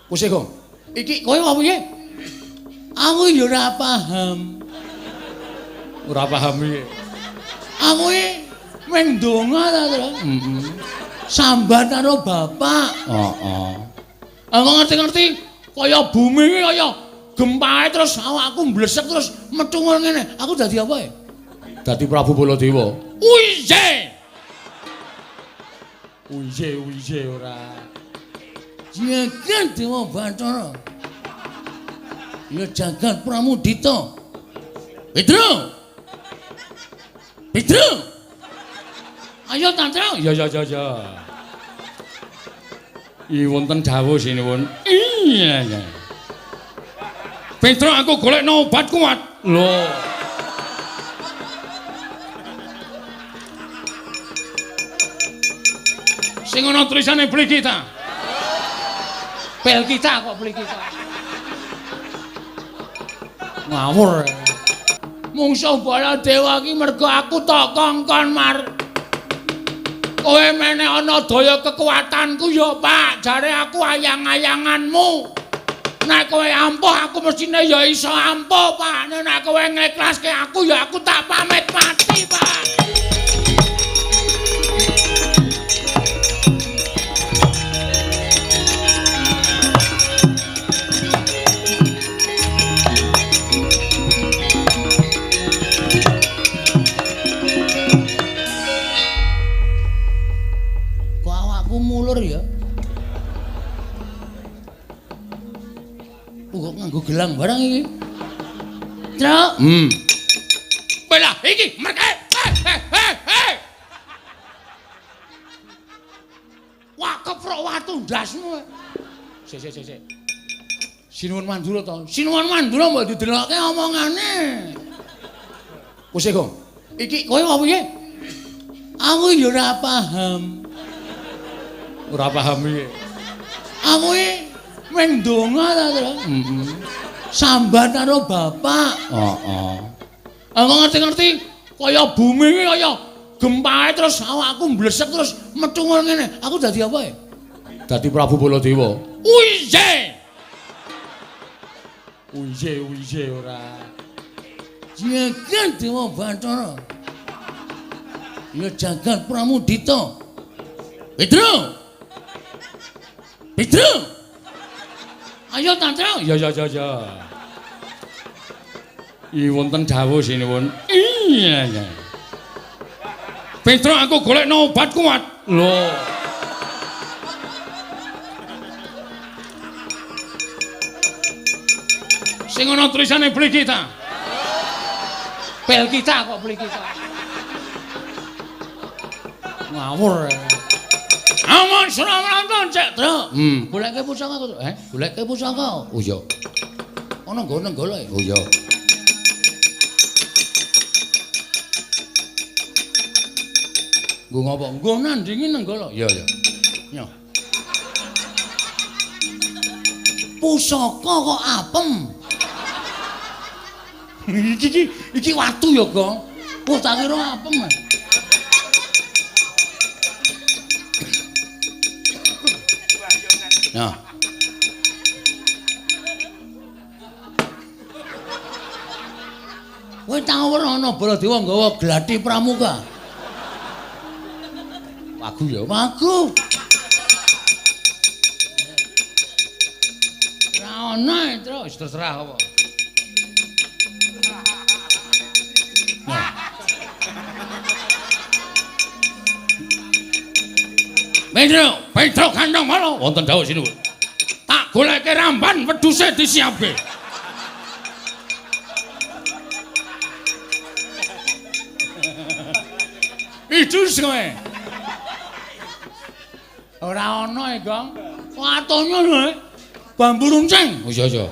Kusih, Gong. Iki kowe apa piye? Aku ya ora paham. Ora paham piye? Aku iki mung ndonga ta, Tru. Heeh. Sambat karo bapak. Heeh. Aku ngerti-ngerti kaya bumi iki kaya gempae terus awakku mblesek terus metu ngene. Aku dadi apa ya? Dadi Prabu Baladewa. Uiye. Uiye uiye ora. Jagat Dewa Bathara. Ya jagat Pramudita. Petro. Petro. Ayo Tantra. Ya ya ya ya. I wonten dawuh sinuwun. Iya iya. Petro aku golekno obat kuat. Lho. Sing ana tulisane beli kita. Pel kita kok beli kita. Ngawur. Mungsuh Baladewa iki mergo aku tak kongkon mar. Kowe meneh ana daya kekuatanku ya, Pak. Jare aku ayang-ayanganmu. Nek kowe ampuh aku mestine ya iso ampuh, Pak. Nek kowe ngekhlaske aku ya aku tak pamit mati, Pak. Kok awakku mulur ya? Kok nganggo gelang barang iki? Truk. Belah iki merke. Hei. Wah, keprok watu ndasmu. Sik sik sik sik. Sinuwun Mandura to. Sinuwun Mandura mbok didelokke omongane. Kusih, Gong. Iki kowe apa piye? Aku ya ora paham. Ora paham piye? Aku iki mung ndonga ta, Tru. Heeh. Sambat karo bapak. Heeh. Aku ngerti-ngerti kaya bumi iki kaya gempae terus awakku mblesek terus metu ngene. Aku dadi apa ya? Dadi Prabu Baladewa. Uiye. Uiye uiye ora. Jagat Dewa Bathara. Ya jagat Pramudita. Petro. Petro. Ayo Tantra. Ya ya ya ya. I wonten dawuh sinuwun. Iya iya. Petro aku golekno obat kuat. Lho. Sing ana tulisane beli kita. Pel kita kok beli kita. Ngawur. Aman sramranton cek, Tru. Goleke pusaka kok. Goleke pusaka. Oh iya. Ana nggone nenggala. Oh iya. Nggo ngopo? Nggo nandingi nenggala. Iya iya. Nyo. Pusaka kok apem. Iki iki watu ya, Gong. Wah, tak kira apem. Nah. Kowe tau ora ana Baladewa nggawa glati pramuka? Wagu ya, wagu. Ora ana, Tru, wis terserah apa. Nah. Petro, Petro kandang malo wonten dawuh sinuwun. Tak goleke ramban wedhuse disiapke. Idus kowe. Ora ana e, Gong. Watone lho. Bambu runcing. Oh iya iya.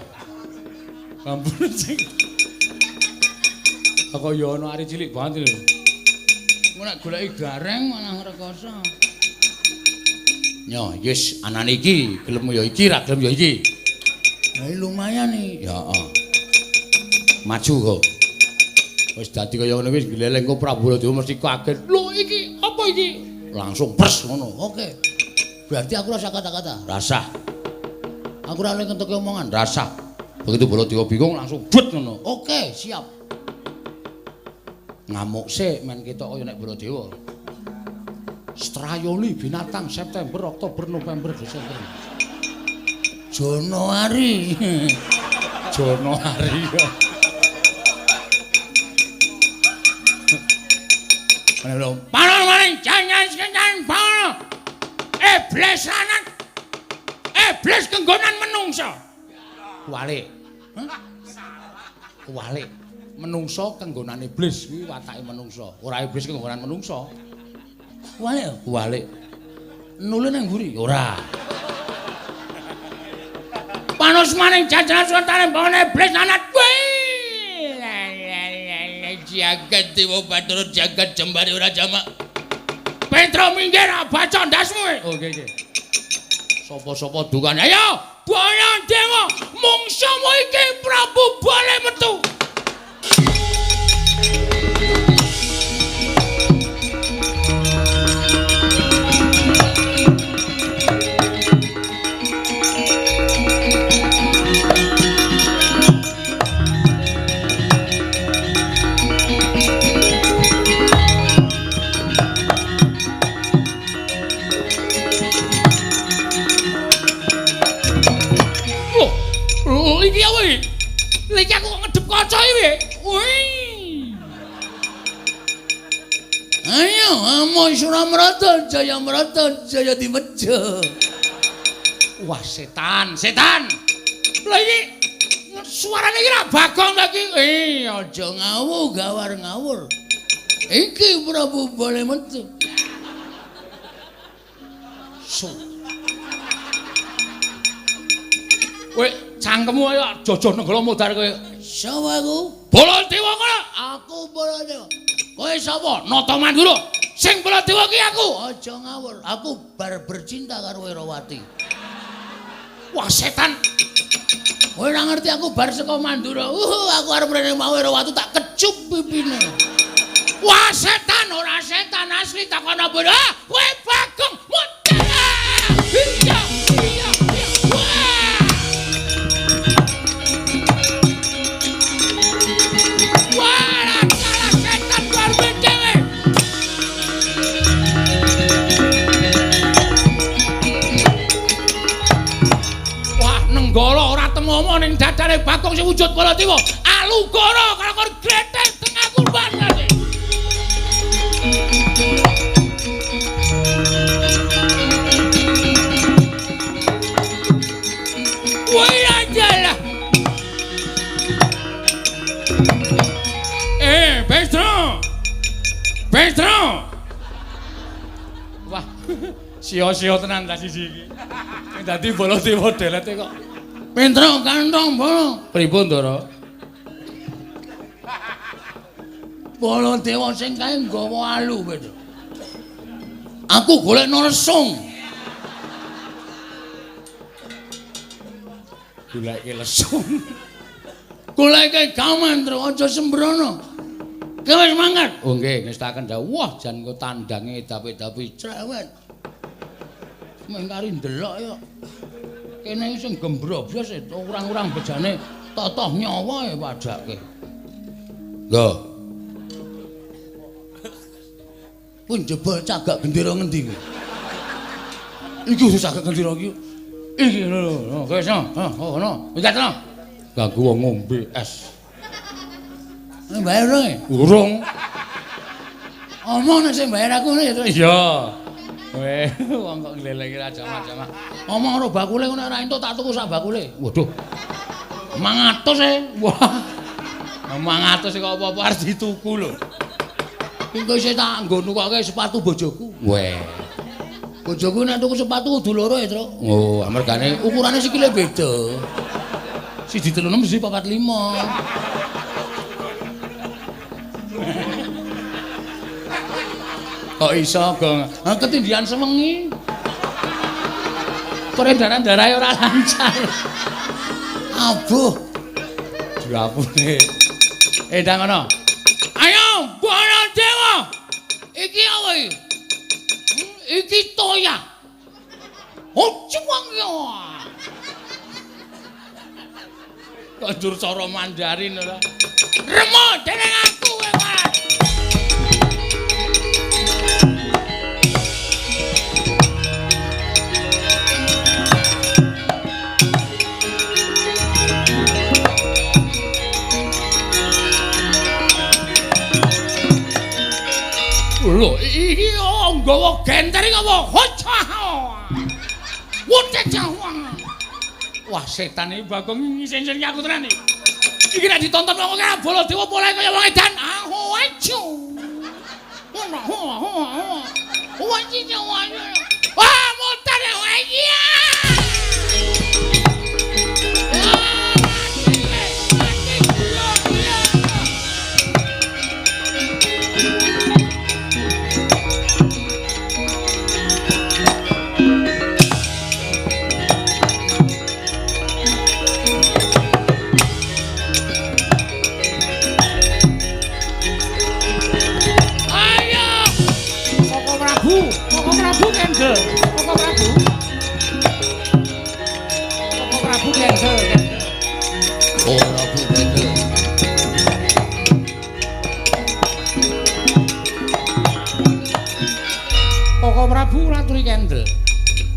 Bambu runcing. Kok ya ana ari cilik banget lho. Engko nek goleki gareng malah ngrekoso. Nyo, yes, anane iki, gelem ya iki, ra gelem ya iki. Lah lumayan iki. Ya, heeh. Maju kok. Wis dadi kaya ngono wis gleleng kok Prabu Baladewa mesti kaget. Lho iki apa iki? Langsung pres ngono. Oke. Berarti aku rasa kata-kata. Rasah. Aku ora oleh ngentuke omongan, rasah. Begitu Baladewa bingung langsung but ngono. Oke, siap. Ngamuk sik men ketok kaya nek Baladewa. Strayoli binatang September, Oktober, November, Desember. Januari. Januari. Panon maring jangan sekencan panon. Iblis lanang. Iblis kenggonan menungsa. Kuwalik. Hah? Kuwalik. Menungsa kenggonan iblis kuwi watake menungsa. Ora iblis kenggonan menungsa. Kuwalik, kuwalik. Nule nang mburi? Ora. Panos maning jajaran sultane bangun iblis lanang kuwi. Jagat Dewa Bathara jagat jembare ora jamak. Petro minggir baca ndasmu. Oke oke. Sapa-sapa dukane. Ayo, Baladewa, mungsuhmu iki Prabu Bale metu. Iki apa iki? Lha iki aku kok ngedep kaca iki. Wih. Ayo, amo Suramrata, Jayamrata, Jaya Dimeja. Wah, setan, setan. Lha iki suarane iki ra Bagong ta iki. Eh, aja ngawur, gawar ngawur. Iki Prabu Bale metu. So. Kowe cangkemmu ayo jojoh nenggala modar kowe. Sapa aku? Baladewa kono. Aku Baladewa. Kowe sapa? Nata Mandura. Sing Baladewa ki aku. Aja ngawur. Aku bar bercinta karo Wirawati. Wah, setan. Kowe ora ngerti aku bar saka Mandura. Aku arep rene mau Wirawati tak kecup pipine. Wah, setan ora setan asli takono bodoh. Ah, kowe Bagong. Iya, iya, iya. Wah. Wah, salah setan karepe dhewe. Wah, nenggala ora temomo ning dadane Bagong sing wujud Baladewa. Alugara karo gletek tengah kurban. Wah, ajalah. Petro. Petro. Wah, sia-sia tenan ta siji iki. Sing dadi Baladewa delete kok. Petro kantong bolo. Pripun, Ndara? Baladewa sing kae nggawa alu, Petro. Aku golekno lesung. Goleke lesung. Goleke gaman, Tru, aja sembrono. Kowe wis mangkat. Oh nggih, ngestaken dawuh. Wah, jan engko tandange dapi-dapi cerewet. Mung kari ndelok ya. Kene iki sing gembrobos urang-urang bejane totoh nyawa ya padake. Lho. Pun jebol cagak gendera ngendi kuwi? Iki khusus cagak gendera iki. Iki lho, lho, wis no, oh no, minggat no. Ganggu wong ngombe es. Bayar urung? Urung. Omong nek sing bayar aku ngono ya, Tru. Iya. Weh, wong kok nglelengi ra jamak-jamak. Omong karo bakule ngono ora entuk tak tuku sak bakule. Waduh. 500 e. Wah. 500 kok apa-apa arep dituku lho. Engko isih tak nggo nukoke sepatu bojoku. Weh. Bojoku nek tuku sepatu kudu loro ya, Tru. Oh, amargane ukurane sikile beda. Siji 36, siji 45. Kok iso, Gong? Ha ketindihan sewengi. Peredaran darahe ora lancar. Abuh. Diapune. Eh, ndang ngono. Ayo, Baladewa. Iki apa iki? Iki toya. Oh, cuwang ya. Kok njur cara Mandarin ora. Remo dening aku kowe, Mas. Lho, iki nggawa genter iki apa? Hocah. Wah, setan iki Bagong ngisin-isin aku tenan iki. Iki nek ditonton wong akeh Baladewa polahe kaya wong edan. Aho ajo. Wah, mutar ya. Iya.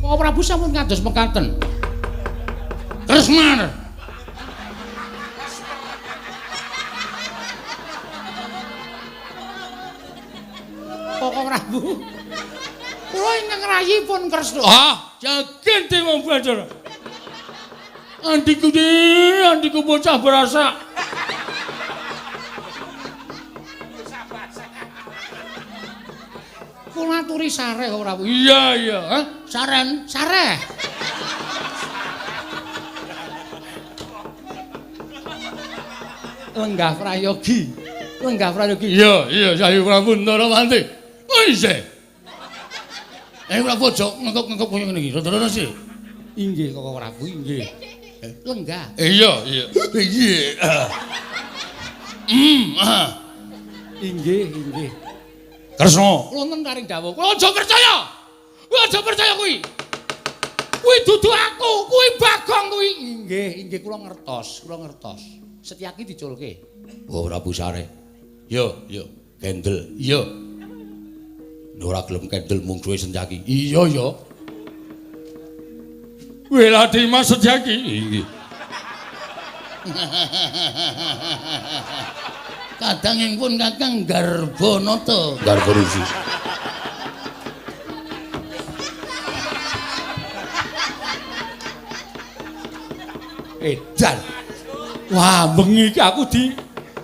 Koko Prabu sampun kados mekaten. Kresna. Koko Prabu. Kula ingkang rayi pun Kresna. Ah, jagen wong Bathara. Andiku andiku bocah berasa. Kula aturi sareh Koko Prabu. Iya, iya. Hah? Saren, sareh. Lenggah prayogi. Lenggah prayogi. Iya, iya, Sayu Prabu Ndarawanti. Oh isih. Prabu aja ngekep-ngekep kaya ngene iki. Rada-rada sih. Inggih Koko Prabu, inggih. Lenggah. Iya, iya. Iya. Inggih, inggih. Kresna, kula wonten karing dawuh. Kula aja percaya. Kuwi aja percaya kuwi. Kuwi dudu aku, kuwi Bagong kuwi. Inggih, inggih kula ngertos, kula ngertos. Setyaki diculke. Oh, Prabu Sare. Yo, yo, kendel. Iya. Ora gelem kendel mungsuhe Setyaki. Iya, ya. Weladi Mas Setyaki. Inggih. Kadangipun Kakang Garbanata. Garba Resi. Edan. Wah, bengi iki aku di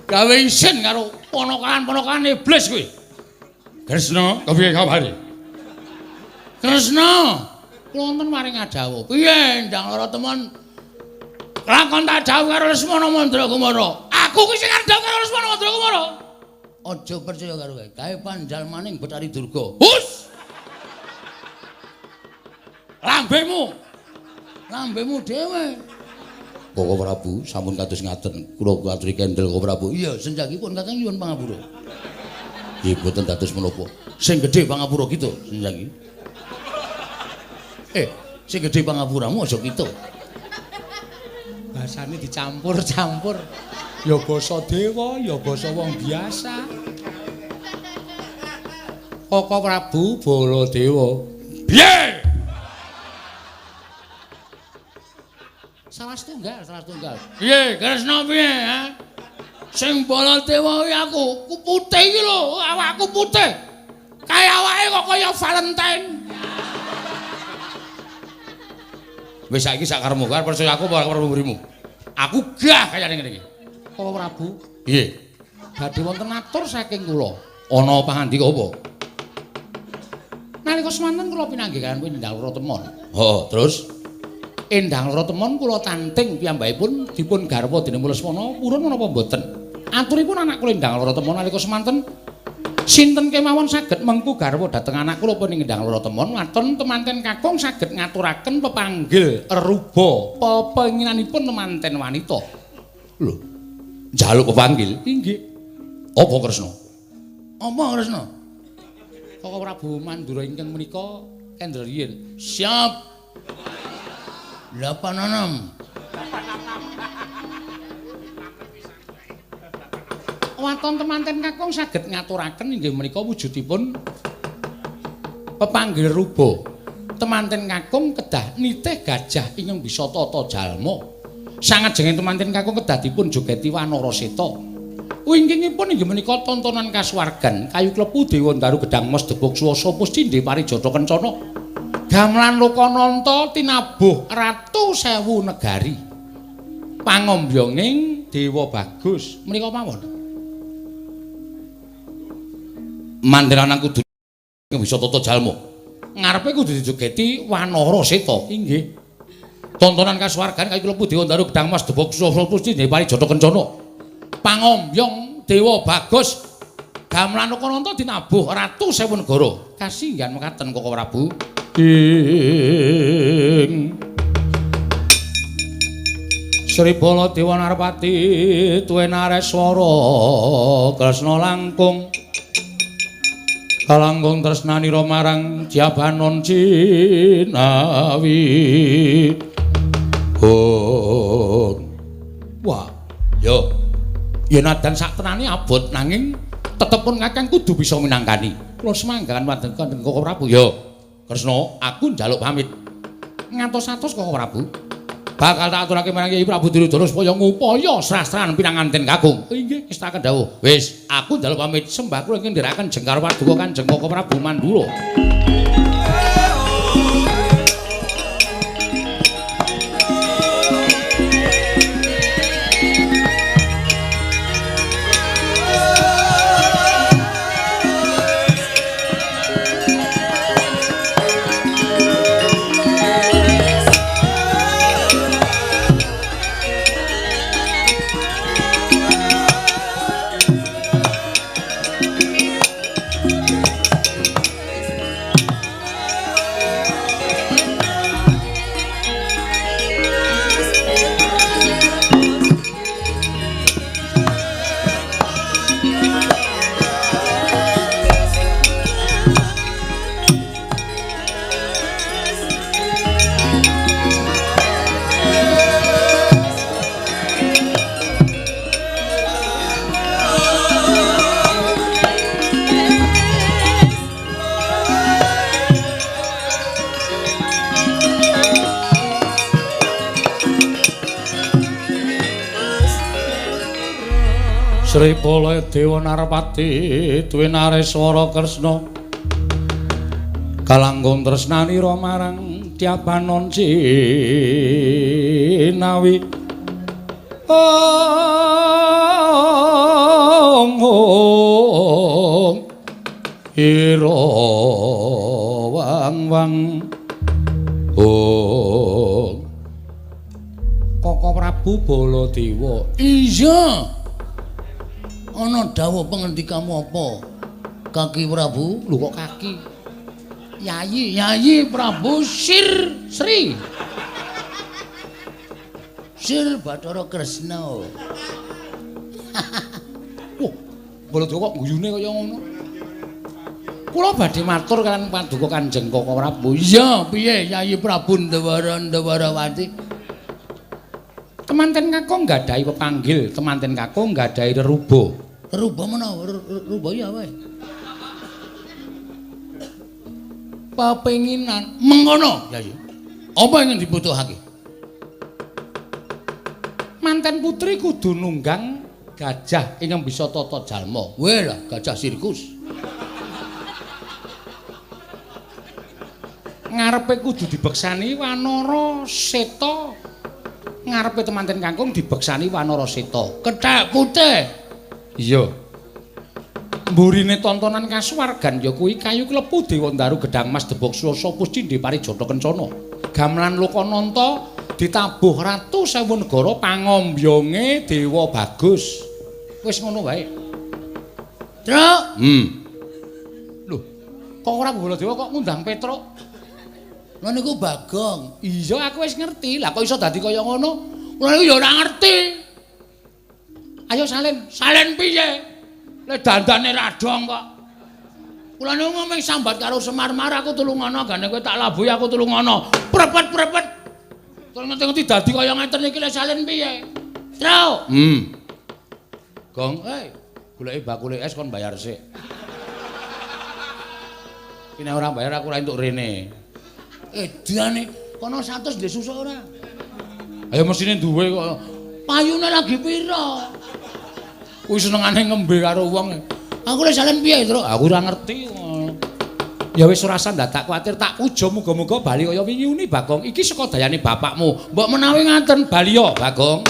gawe isin karo ponokan-ponokan iblis kuwi. Kresna, kepiye kabare? Kresna, kula wonten maring adawuh. Piye ndang lara temen? Lakon tak dawuh karo Lesmana Mandra Kumara. Aku ki sing arep dawuh karo Lesmana Mandra Kumara. Aja percaya karo kowe. Gawe panjalmaning Bathari Durga. Hus! Lambemu. Lambemu dhewe. Koko Prabu sampun kados ngaten. Kula aturi kendel Koko Prabu. Iya, senjakipun Kakang nyuwun pangapura. Nggih, mboten dados menapa. Sing gedhe pangapura kita, senjaki. Sing gedhe pangapuramu aja kita. Basane dicampur-campur. Ya basa dewa, ya basa wong biasa. Koko Prabu Baladewa. Piye? Salah setunggal, salah setunggal. Piye, Kresna piye, ha? Sing Baladewa kuwi aku, ku putih iki lho, awakku putih. Kaya awake kok kaya Valentine. Wis saiki sak karepmu, arep percaya aku apa ora mburimu. Aku gah kayane ngene iki. Koko Prabu, piye? Badhe wonten atur saking kula. Ana pangandika apa? Nalika semanten kula pinanggih kaliyan Endang Loro Temon. Heeh, terus Endang Loro Temon kula tanting piyambakipun dipun garwa dening Lesmana purun menapa mboten? Aturipun anak kula Endang Loro Temon nalika semanten sinten kemawon saged mengku garwa dhateng anak kula pun Endang Loro Temon waton temanten kakung saged ngaturaken pepanggil ruba pepenginanipun temanten wanita. Lho, njaluk pepanggil? Inggih. Apa Kresna? Apa Kresna? Koko Prabu Mandura ingkang menika kendel riyin. Siap. 86. Waton temanten kakung saged ngaturaken inggih menika wujudipun pepanggil ruba. Temanten kakung kedah nitih gajah ingkang bisa tata jalma. Sangajenge temanten kakung kedah dipun jogeti Wanara Seta. Wingkingipun inggih menika tontonan kasuwargan kayu klepu dewa ndaru gedang mas debog swasa puscindhe parijata kencana. Gamelan Lokananta tinabuh ratu sewu negari. Pangombyonging Dewa Bagus menika mawon. Manten lanang kudu bisa tata jalma. Ngarepe kudu dijogeti Wanara Seta. Inggih. Tontonan kasuwargan kayu klepu dewa ndaru gedang mas debog swasa puscindhe parijata kencana. Pangombyong Dewa Bagus gamelan Lokananta dinabuh ratu sewu negara. Kasinggihan mekaten Koko Prabu. Ing Sri Baladewa Narpati tuwe nareswara Kresna langkung kalangkung tresnanira marang Jabanon Cinawi. Oh. Wah, yo. Ya nadan sak tenane abot nanging tetep pun kakang kudu bisa minangkani. Kula semanggahan wonten Koko Prabu. Yo. Kresna, aku njaluk pamit. Ngantos-atos Koko Prabu. Bakal tak aturake marang Kyai Prabu Duryudana supaya ngupaya srastran pinanganten kakung. Inggih, ngestakaken dawuh. Wis, aku njaluk pamit sembah kula ingkang ndherekaken jengkar paduka Kanjeng Koko Prabu Mandura. Sri Baladewa Narpati duwe nareswara Kresna kalangkung tresnanira marang Tyabanon Cinawi. Ong ong ira wang wang ong. Koko Prabu Baladewa. Iya. Ana dawuh pengendikamu apa? Kaki Prabu? Lho kok kaki? Yayi, Yayi Prabu Sir Sri. Sir Bathara Kresna. Wah, Baladewa kok guyune kaya ngono. Kula badhe matur kaliyan paduka Kanjeng Koko Prabu. Iya, piye Yayi Prabu Ndawara Ndawarawati? Temanten kakung nggadahi pepanggil, temanten kakung nggadahi reruba. Reruba menawa reruba ya wae. Pepenginan mengkono, Yayi. Apa ingin dibutuhake? Manten putri kudu nunggang gajah ingkang bisa tata jalma. Weh lah, gajah sirkus. Ngarepe kudu dibeksani Wanara Seta. Ngarepe temanten kakung dibeksani Wanara Seta. Kethek putih. Iya. Mburine tontonan kasuwargan ya kuwi kayu klepu dewa ndaru gedang mas debog swasa puscindhe parijata kencana. Gamelan Lokananta ditabuh ratu sewu negara pangombyonge Dewa Bagus. Wis ngono wae. Truk. Lho, kok ora Baladewa kok ngundang Petruk? Lha niku Bagong. Iya, aku wis ngerti. Lah kok iso dadi kaya ngono? Kula niku ya ora ngerti. Ayo salin. Salin piye? Le dandane ra dong kok. Kula niku ngomong sambat karo Semar-mar aku tulungono, gane kowe tak labuhi aku tulungono. Prepet-prepet. Terus ngerti-ngerti dadi kaya ngeten iki le salin piye? Truk. Gong, Hei. Goleki bakule es kon bayar sik. Iki nek ora bayar aku ora entuk rene. Edane kono 100 ndek susuk ora? Ayo mesine duwe kok. Payune lagi pira? Kuwi senengane ngembe karo wong. Aku lek salen piye, Truk? Aku ora ngerti. Ya wis ora usah dadak kuwatir, tak puja muga-muga bali kaya wingi uni Bagong. Iki saka dayane bapakmu. Mbok menawi ngaten bali ya, Bagong.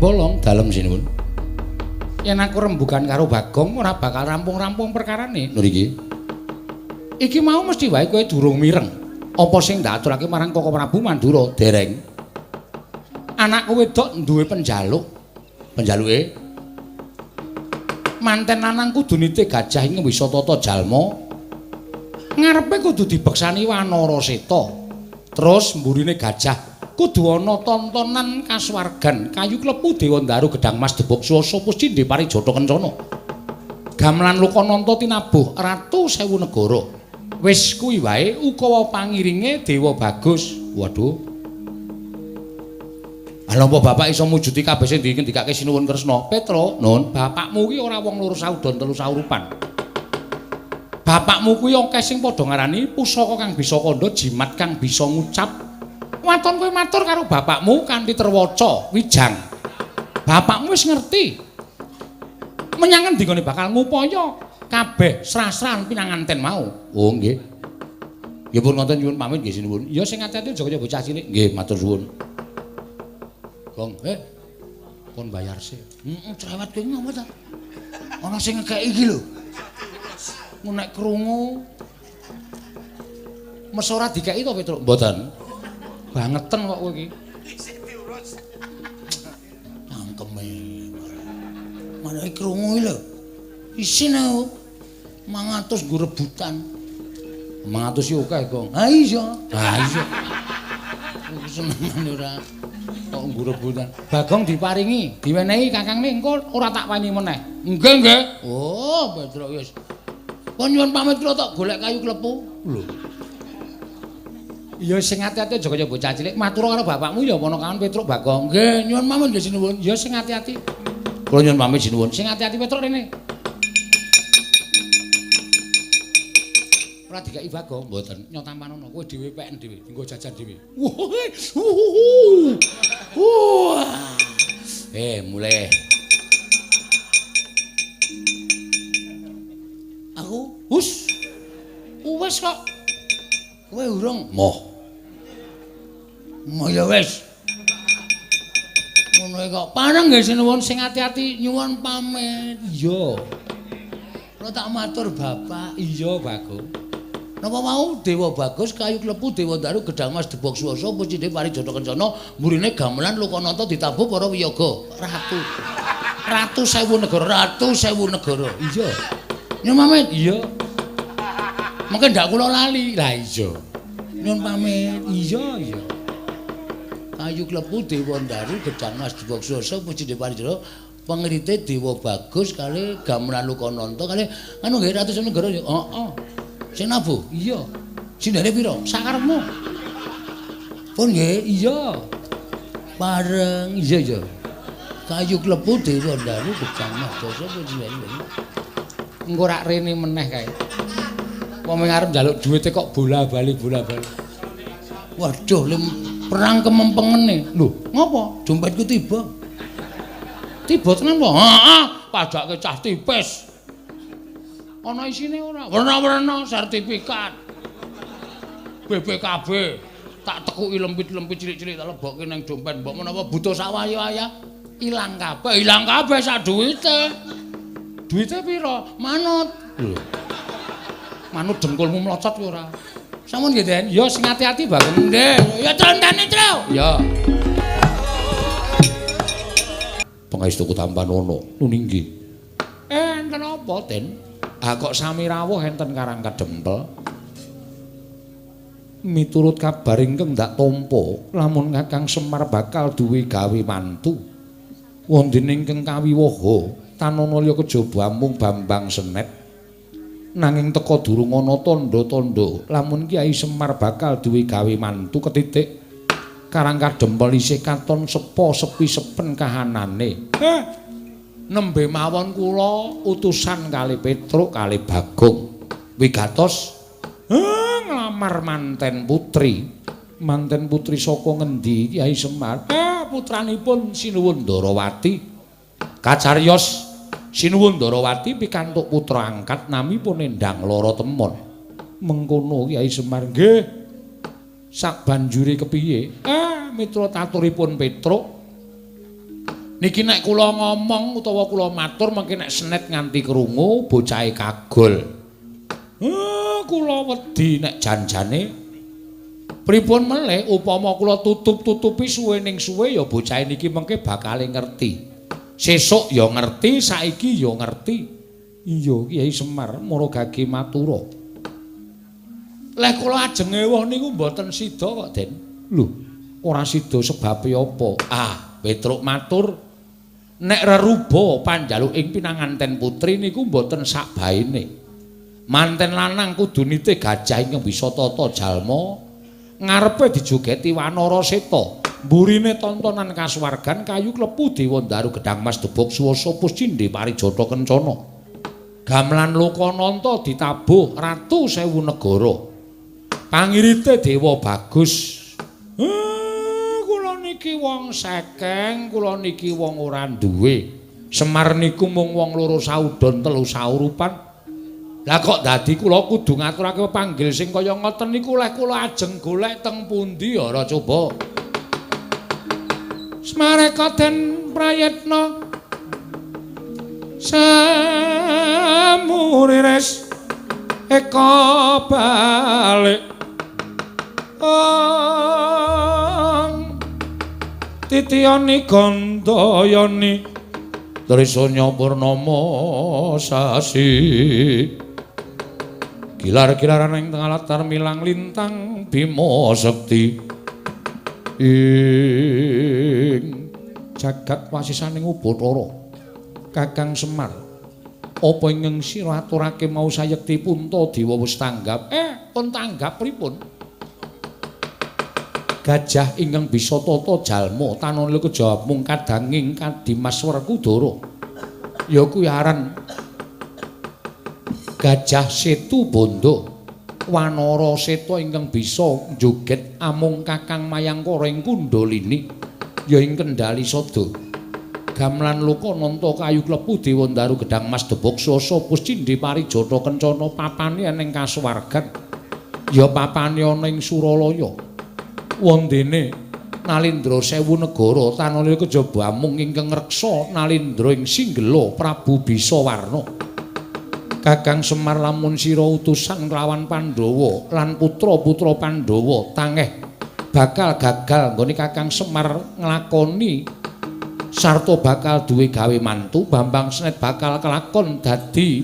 Bolong dalem sinuwun. Yen aku rembugan karo Bagong ora bakal rampung-rampung perkarane. Lho iki. Iki mau mesti wae kowe durung mireng. Apa sing ndak aturake marang Koko Prabu Mandura? Dereng. Anakku wedok duwe penjaluk. Penjaluke manten lanang kudu nitih gajah ing wisatata jalma. Ngarepe kudu dibeksani Wanara Seta. Terus mburine gajah kudu ana tontonan kasuwargan kayu klepu dewa ndaru gedang mas debok swasa puscindhe parijata kencana gamelan lokananta tinabuh ratu sewu negara. Wis kuwi wae ukawa pangiringe dewa bagus. Waduh, lha apa bapak iso mujudi kabeh sing dingendikake Sinuwun Kresna? Petro, nun, bapakmu kuwi ora wong loro saudon telu saurupan. Bapakmu kuwi akeh sing padha ngarani pusaka kang bisa kandha, jimat kang bisa ngucap. Waton kowe matur karo bapakmu kanthi terwaca wijang. Bapakmu wis ngerti. Menyang endi gone bakal ngupaya kabeh srah-srahan pinanganten mau. Oh nggih. Nggih pun ngoten nyuwun pamit nggih sinuwun. Ya sing ati-ati aja kaya bocah cilik. Nggih matur suwun. Gong, kon bayar sik. Heeh, cerewet kowe ngopo ta? Ana sing ngekeki iki lho. Nek krungu mes ora dikeki to Petruk? Mboten. Bangeten kok kowe iki. Isih diurus. Cangkeme. Malah krungu iki lho. Isin aku. 500 nggo rebutan. 500 iki akeh, Gong. Ha iya. Ha iya. Kuwi senengane ora kok nggo rebutan. Bagong diparingi, diwenehi kakangne engko ora tak weni meneh. Nggih, nggih. Oh, Petruk wis. Pun nyuwun pamit kula tok golek kayu klepu. Lho. Ya sing ati-ati aja kaya bocah cilik. Matur karo bapakmu ya ponakan Petruk Bagong. Nggih, nyuwun pamit nggih sinuwun. Ya sing ati-ati. Kula nyuwun pamit sinuwun. Sing ati-ati Petruk rene. Ora dikeki Bagong, mboten. Nyotamanono kowe dhewe peken dhewe, nggo jajan dhewe. Wah. Mulai. Aku hus. Wis kok. Kowe urung? Moh. Moh ya wis. Ngono kok. Pareng nggih sinuwun sing ati-ati nyuwun pamit. Iya. Kula tak matur bapak. Iya, Bagong. Napa mau Dewa Bagus kayu klepu Dewa Daru gedang mas debok swasa pucinde parijata kencana mburine gamelan lokananta ditabuh para wiyaga. Ratu. Ratu sewu negara, ratu sewu negara. Iya. Nyuwun pamit. Iya. Mengke ndak kula lali. Lah iya. Nyuwun pamit. Iya, iya. Kayu klepu Dewa Ndaru gedang mas debok swasa pucinde parijata pengrite Dewa Bagus kali gamelan lokananta kali anu nggih ratu sewu negara. Heeh. Sing nabuh? Iya. Sindene pira? Sakarepmu. Pun nggih? Iya. Pareng. Iya, iya. Kayu klepu Dewa Ndaru gedang mas dasa pucinde. Engko rak rene meneh kae. Wong arep njaluk duwite kok bola-bali bola-bali. Waduh, perang kemempengene. Lho, ngopo? Dompetku tiba. Tiba tenan po? Heeh. Padake cah tipis. Ana isine ora? Werna-werna sertifikat. BPKB tak tekuki lempit-lempit cilik-cilik tak lebokke nang dompet. Mbok menawa butuh sak waya-waya ilang kabeh, ilang kabeh sak duwite. Duwite pira? Manut. Lho. Manut dengkulmu mlocot kuwi ora. Sampun nggih, Den. Ya sing ati-ati Bagong. Nggih. Ya trontane, Tru. Ya. Pangestuku Tampanana nuninggi. Enten apa, Den? Ah kok sami rawuh enten Karang Kadempel. Miturut kabar ingkang ndak tampa, lamun Kakang Semar bakal duwe gawe mantu. Wondene ingkang kawiwaha tanana liya kejaba amung Bambang Senet. Nanging teka durung ana tandha-tandha lamun Kyai Semar bakal duwe gawe mantu ketitik. Karang Kadempel isih katon sepo sepi sepen kahanane. Nembe mawon kula utusan kali Petruk kali Bagong wigatos nglamar manten putri. Manten putri saka ngendi Kyai Semar? Putranipun Sinuwun Ndarawati. Kacariyos Sinuwun Ndarawati pikantuk putra angkat namipun Endang Lara Temon. Mengkono Kyai Semar. Nggih. Sabanjure kepiye? Mitra taturipun Petruk. Niki nek kula ngomong utawa kula matur mengki nek senet nganti krungu bocahe kagol. Kula wedi nek janjane pripun melih upama kula tutup-tutupi suwe ning suwe ya bocahe niki mengke bakale ngerti. Sesuk ya ngerti, saiki ya ngerti. Iya Kyai Semar mara gage matura. Leh kula ajeng ewuh niku mboten sida kok, Den. Lho, ora sida sebabe apa? Ah, Petruk matur nek reruba panjaluk ing pinanganten putri niku mboten sakbaene. Manten lanang kudu nitih gajah ingkang bisa tata jalma, ngarepe dijogeti wanara seta, mburine tontonan kasuwargan kayu klepu dewa ndaru gedhang mas debog suwasa puscindhe parijata kencana. Gamelan Lokananta ditabuh ratu sewu negara. Pangirite dewa bagus. Kula niki wong sekeng, kula niki wong ora duwe. Semar niku mung wong loro saudon telu saurupan. Lah kok dadi kula kudu ngaturake panggil sing kaya ngoten niku leh kula ajeng golek teng pundi ora coba. Smareka den prayitna samuriris eka balik ong titiyani gandayani trisanya purnama sasi gilar-gilaran ing tengah latar milang lintang Bima Sekti ing jagat wasisaning Ubathara. Kakang Semar, apa ingkang sira aturake mau sayekti Puntadewa wis tanggap? Pun tanggap pripun? Gajah ingkang bisa tata jalma tanana kejawab mung kadanging Kadimas Werkudara. Ya kuwi aran Gajah Setu Bondo, wanara seta ingkang bisa njoget amung Kakang Mayangkara ing Kundalini ya ing Kendali Sada. Gamelan Lokananta kayu klepu dewa ndaru gedhang mas debog swasa puscindhe parijata kencana papane ning kasuwargan ya papane ana ing Suralaya. Wondene Nalindra sewu negara tanana kejaba amung ingkang ngreksa Nalindra ing Singgela Prabu Bisawarna. Kakang Semar lamun sira utusan kelawan Pandhawa lan putra-putra Pandhawa tangeh bakal gagal nggone Kakang Semar nglakoni sarta bakal duwe gawe mantu. Bambang Senet bakal kelakon dadi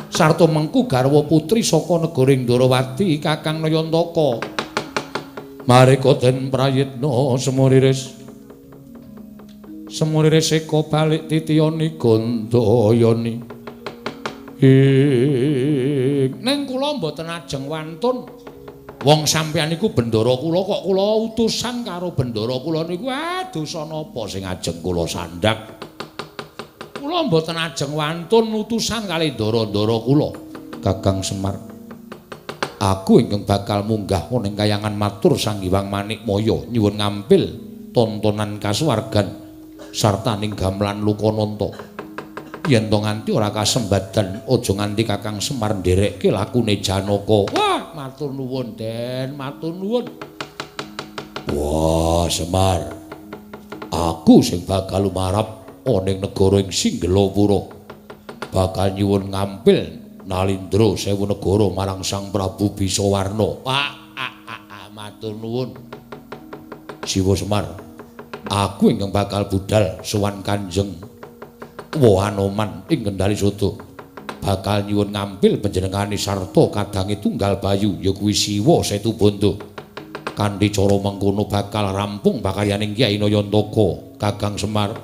sarta mengku garwa putri saka negara Ndrawati Kakang Nayantaka. Mareka den prayitna semuriris semuriris eka balik titiyani gandayani. Ning kula mboten ajeng wantun. Wong sampeyan niku bendara kula kok kula utusan karo bendara kula niku dosa napa sing ajeng kula sandhak. Kula mboten ajeng wantun utusan kali ndara-ndara kula. Kakang Semar, aku ingkang bakal munggah ning kayangan matur Sang Hyang Manikmaya nyuwun ngampil tontonan kasuwargan sarta ning gamelan Lokananta. Yen to nganti ora kasembadan, aja nganti Kakang Semar nderekke lakune Janaka. Wah, matur nuwun, Den, matur nuwun. Wah, Semar. Aku sing bakal lumarap ana ing negara ing Singgelapura. Bakal nyuwun ngampil Nalindra sewu negara marang Sang Prabu Bisawarna. Pak, matur nuwun. Siwa Semar, aku ingkang bakal budhal sowan Kanjeng Wahanoman ing Kendali Sodo. Bakal nyuwun ngampil panjenengane sarta kadange tunggal bayu ya kuwi Siwa Setubondo. Kanthi cara mengkono bakal rampung pakaryaning Kyai Nayantaka, Kakang Semar.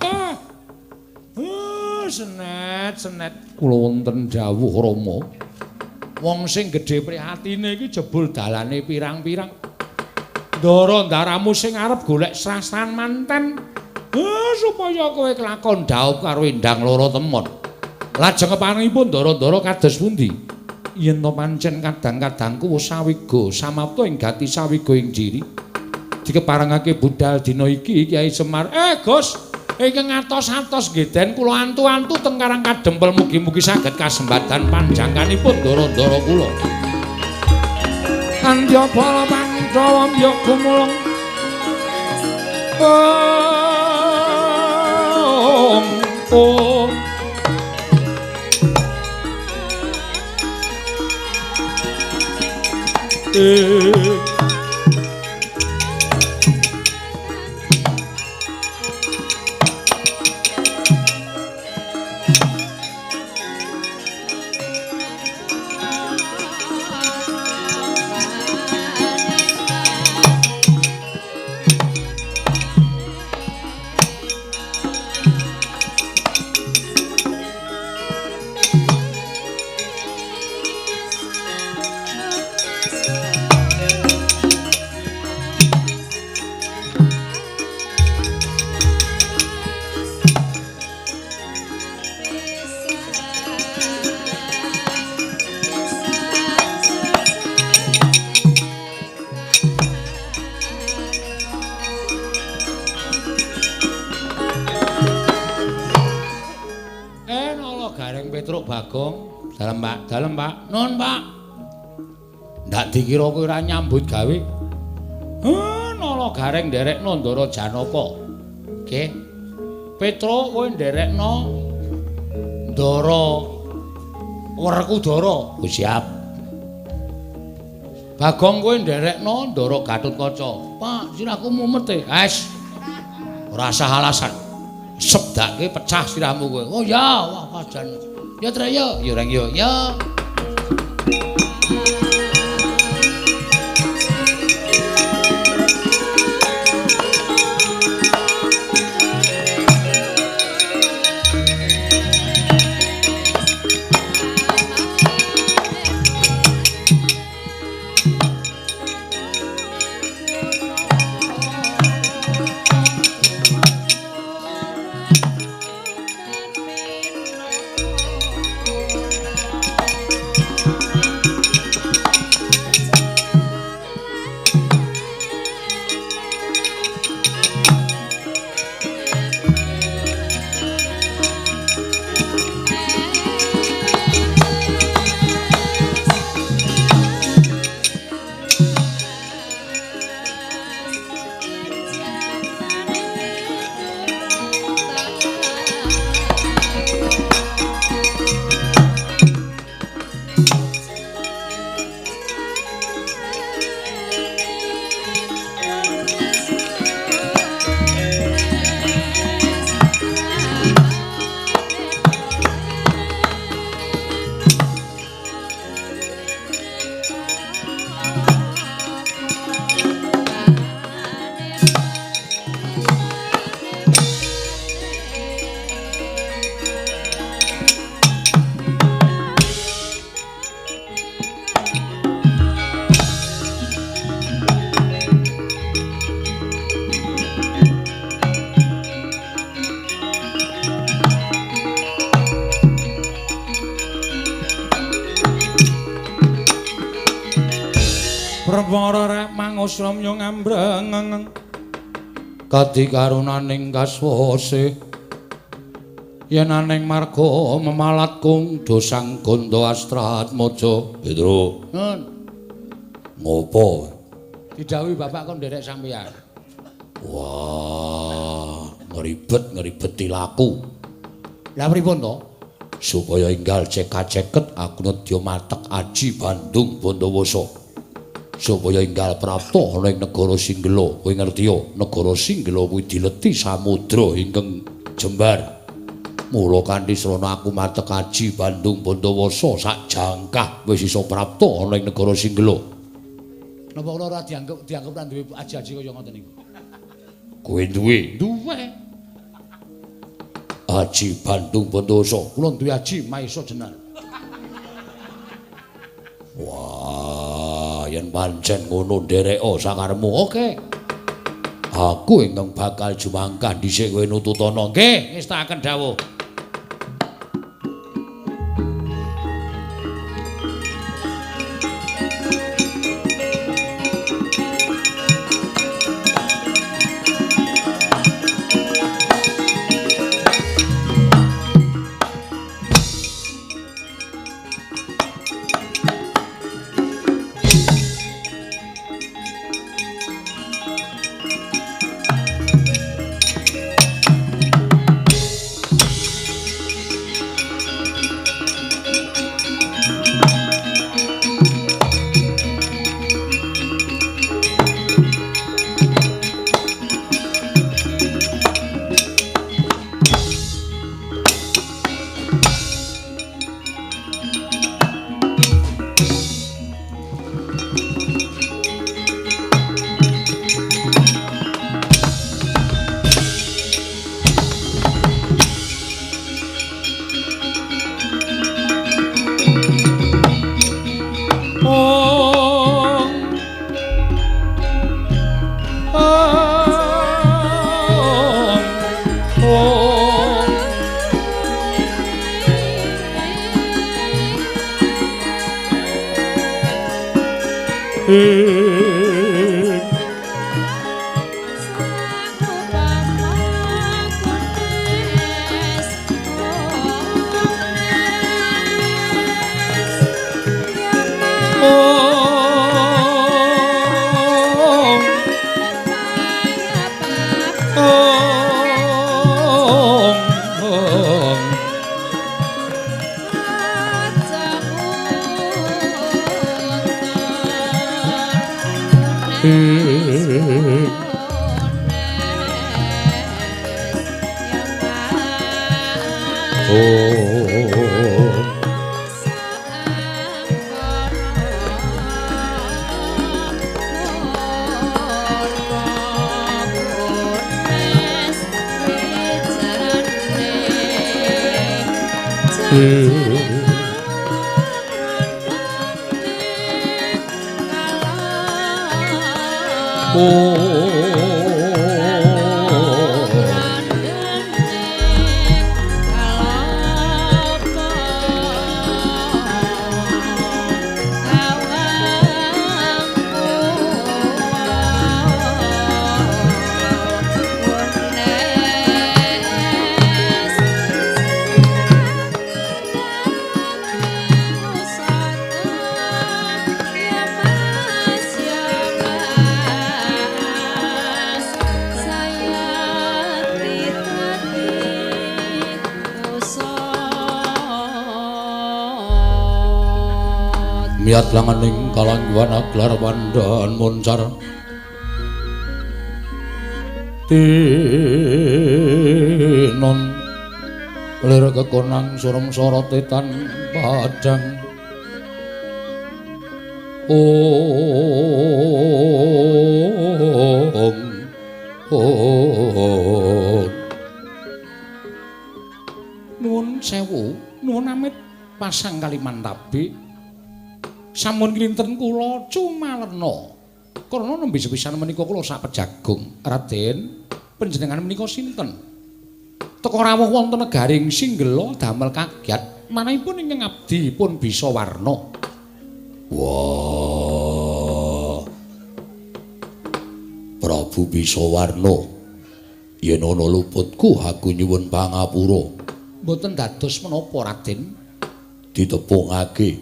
Senet, senet kula wonten dawuh Rama. Wong sing gedhe prihatine iki jebul dalane pirang-pirang. Ndara ndaramu sing arep golek srasan manten. Supaya kowe kelakon dhaup karo Endang Loro Temon. Lajeng keparengipun ndara-ndara kados pundi? Yen to pancen kadang-kadangku wis sawiga samapta ing gati sawiga ing diri. Dikeparengake budhal dina iki Kyai Semar. Gus, ingkang atos-atos nggih Den kula antu-antu teng Karang Kadempel mugi-mugi saged kasembadan panjangkanipun ndara-ndara kula. Andya bala Pandhawa mbya gumulung. Om. Bagong, dalem Pak, dalem Pak. Nun Pak. Ndak dikira kowe ora nyambut gawe. Nala Gareng nderekno Ndara Janaka. Nggih. Petruk kowe nderekno Ndara Werkudara. Oh, siap. Bagong kowe nderekno Ndara Gatotkaca. Pak, sirahku mumet e. Wes. Ora usah alasan. Sebdake pecah sirahmu kowe. Oh ya, wah pajan. Ya Trek ya, ya Reng ya. Ya. Perwara rek mangusramya ngambreng kadi karunaning kaswase Yen aneng marga memalat kung dosang Ganda Astratmaja. Petro. Nun. Ngopo? Didhawuhi bapak kon nderek sampeyan. Wah, ngribet-ngribet tilaku. Lah pripun to? Supaya enggal cekak-ceket aku nedya matek aji Bandung Bondowoso. Supaya enggal prapta ana ing negara Singgela. Kowe ngerti ya, negara Singgela kuwi dileti samudra ingkang jembar. Mula kanthi srana aku matek aji Bandung Bondowoso sak jangkah wis iso prapta ana ing negara Singgela. Napa kula ora dianggep ra duwe aji-aji kaya ngoten niku? Kowe duwe? Duwe. Aji Bandung Bondowoso. Kula duwe aji Maesa Jenar. Wah, yen pancen ngono ndereka sakarepmu. Oke. Aku ingkang bakal jumangkah dhisik kowe nututana. Nggih, ngestakaken dawuh. Miyat langaning kalangguan aglar wandan moncar tinon lir kekonang surem sorote tan padang ong ong. Nuwun sewu, nuwun amit pasang Kalimantabi. Sampun kinten kula cumalerna. Karena nembe sepisan menika kula sapejagung. Raden, panjenengan menika sinten? Teka rawuh wonten negaring Singgela damel kagyat manahipun ingkang abdi pun bisa warna. Wah. Prabu bisa warna. Yen ana luputku aku nyuwun pangapura. Mboten dados menapa, Raden? Ditepungake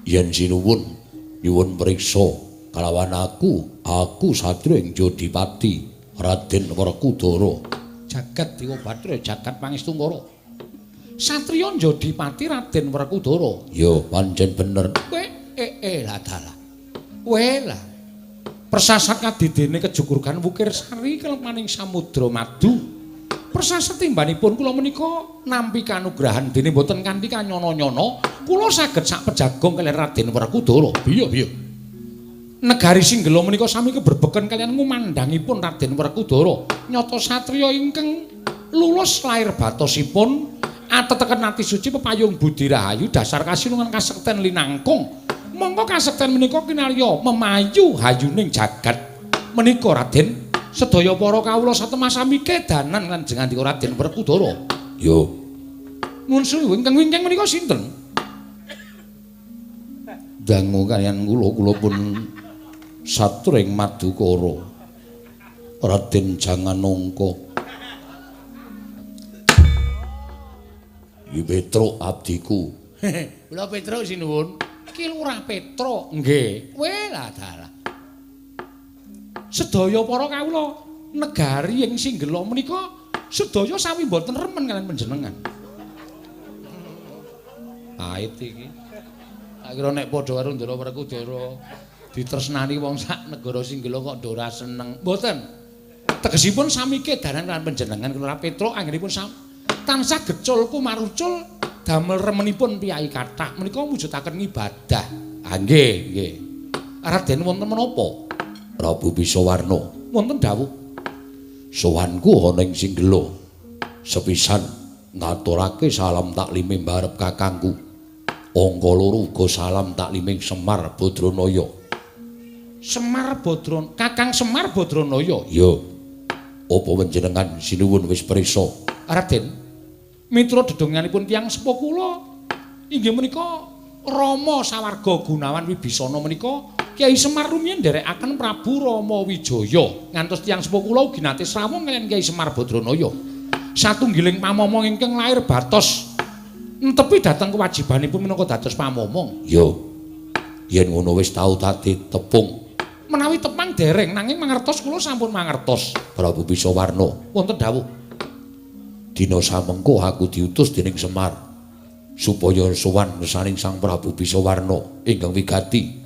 yen sinuwun nyuwun priksa kalawan aku, aku satriya ing Jodipati Raden Werkudara. Jagat Dewa Bathara, jagat Pangestungkara. Satriya Jodipati Raden Werkudara. Ya, pancen bener. Kowe lah dalah. Kowe lah. Persasat kadidene kejugurgan Wukir Sari kelemaning Samudra Madu. Persasat timbanipun kula menika nampi kanugrahan dene mboten kanthi kanyono-nyono, kula saged sak pejagong kaliyan Raden Werkudara. Piye piye? Negari Singgela menika sami keberbeken kaliyan ngumandhangipun Raden Werkudara. Nyata satriya ingkang lulus lair batosipun ateteken ati suci pepayung budi rahayu dasar kasinungan kasekten linangkung. Mongko kasekten menika kinarya memayu hayuning jagat menika Raden. Sedaya para kawula satemah sami kedanan lan jengandika Raden Werkudara. Yo. Nuwun sewu ingkang wingking menika sinten? Dangu kaliyan kula, kula pun satring Madukara. Raden Janganongka. Iki Petruk abdiku. Kula Petruk sinuwun. Ki Lurah Petruk. Nggih. Kowe lah dalah. Sedaya para kawula negari ing Singgela menika sedaya sami mboten remen kaliyan panjenengan. Pait iki. Tak kira nek padha karo Ndara Werkudara ditresnani wong sak negara Singgela kok ora seneng. Mboten. Tegesipun sami kedanan kaliyan panjenengan Lurah Petruk anggenipun tansah gecul kumarucul damel remenipun piyai kathah menika mujudaken ngibadah. Ah nggih, nggih. Raden wonten menapa? Prabu Bisawarna wonten dawuh. Sowanku ana ing Singgela. Sepisan ngaturake salam taklime mbarep kakangku. Angka loro uga salam taklime Semar Badranaya. Semar Badran, Kakang Semar Badranaya. Ya. Apa panjenengan sinuwun wis prisa? Raden, mitra dedonganipun tiyang sepuh kula inggih menika Rama Sawarga Gunawan Wibisana menika Kyai Semar rumiyin nderekaken Prabu Rama Wijaya ngantos tiyang sepuh kula ugi nate srawung kaliyan Kyai Semar Badranaya. Satunggiling pamomong ingkang lair batos entepi dhateng kewajibanipun minangka dados pamomong. Ya. Yen ngono wis tau dadi tepung. Menawi tepang dereng nanging mangertos kula sampun mangertos. Prabu Bisawarna wonten dawuh. Dina samengko aku diutus dening Semar supaya sowan ngesaning Sang Prabu Bisawarna ingkang wigati.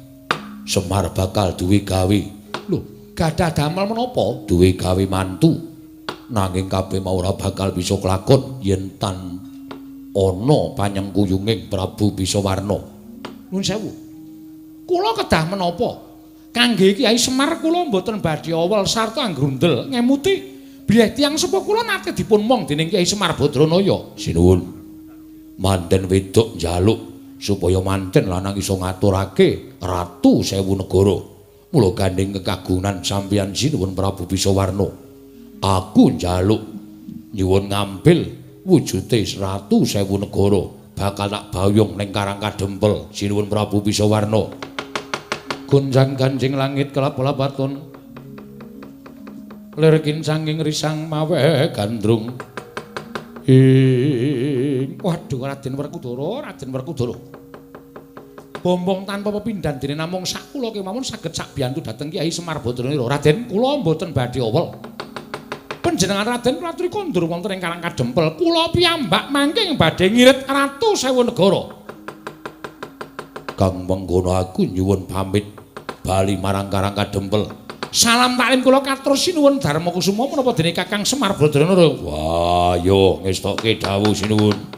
Semar bakal duwe gawe. Lho, gadah damel menapa? Duwe gawe mantu. Nanging kabeh mau ora bakal bisa kelakon yen tan ana panyengkuyunging Prabu Bisawarna. Nuwun sewu. Kula kedah menapa? Kangge Kyai Semar kula mboten badhe awel sarta anggrundel ngemuti bilih tiyang sepuh kula nate dipun mong dening Kyai Semar Badranaya. Sinuwun. Manten wedok njaluk supaya manten lanang iso ngaturake ratu sewu negara. Mula gandeng kekagungan sampeyan sinuwun Prabu Bisawarna. Aku njaluk nyuwun ngambil wujute ratu sewu negara bakal tak bayung ning Karang Kadempel sinuwun Prabu Bisawarna. Gonjang ganjing langit kelap-kelapaton lir kincanging risang mawe gandrung. Ing waduh Raden Werkudara, Raden Werkudara. Bombong tanpa pepindhan dene namung sak kula kemawon saged sak biyantu dhateng Kyai Semar Badranaya. Raden, kula mboten badhe awel. Panjenengan Raden kula aturi kondur wonten ing Karang Kadempel. Kula piyambak mangke badhe ngirit Ratu Sewu Negara. Kang mengkono aku nyuwun pamit bali marang Karang Kadempel. Salam taklim kula katur sinuwun Darma Kusuma menapa dene Kakang Semar Badranaya. Wah, yo ngestokke dawuh sinuwun.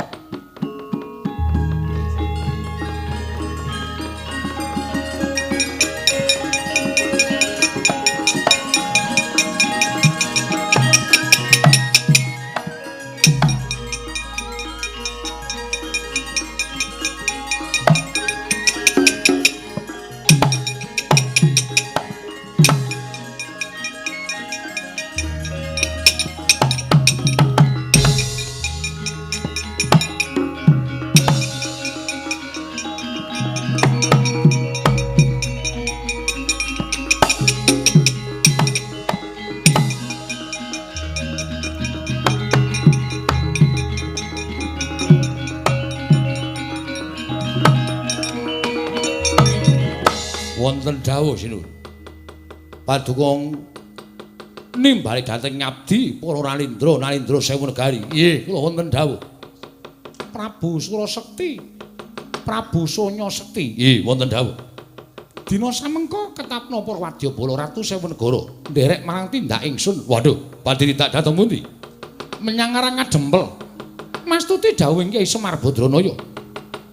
Wonten dawuh sinuwun. Paduka nimbali dhateng ngabdi para Nalindra, Nalindra sewu negari. Nggih, kula wonten dawuh. Prabu Surasekti, Prabu Sonya Sekti. Nggih, wonten dawuh. Dina samengko ketapna para wadyabala ratu sewu negara nderek marang tindak ingsun. Waduh, badhe tindak dhateng pundi? Menyang Karang Kadempel. Mastuti dawuhing Kyai Semar Badranaya.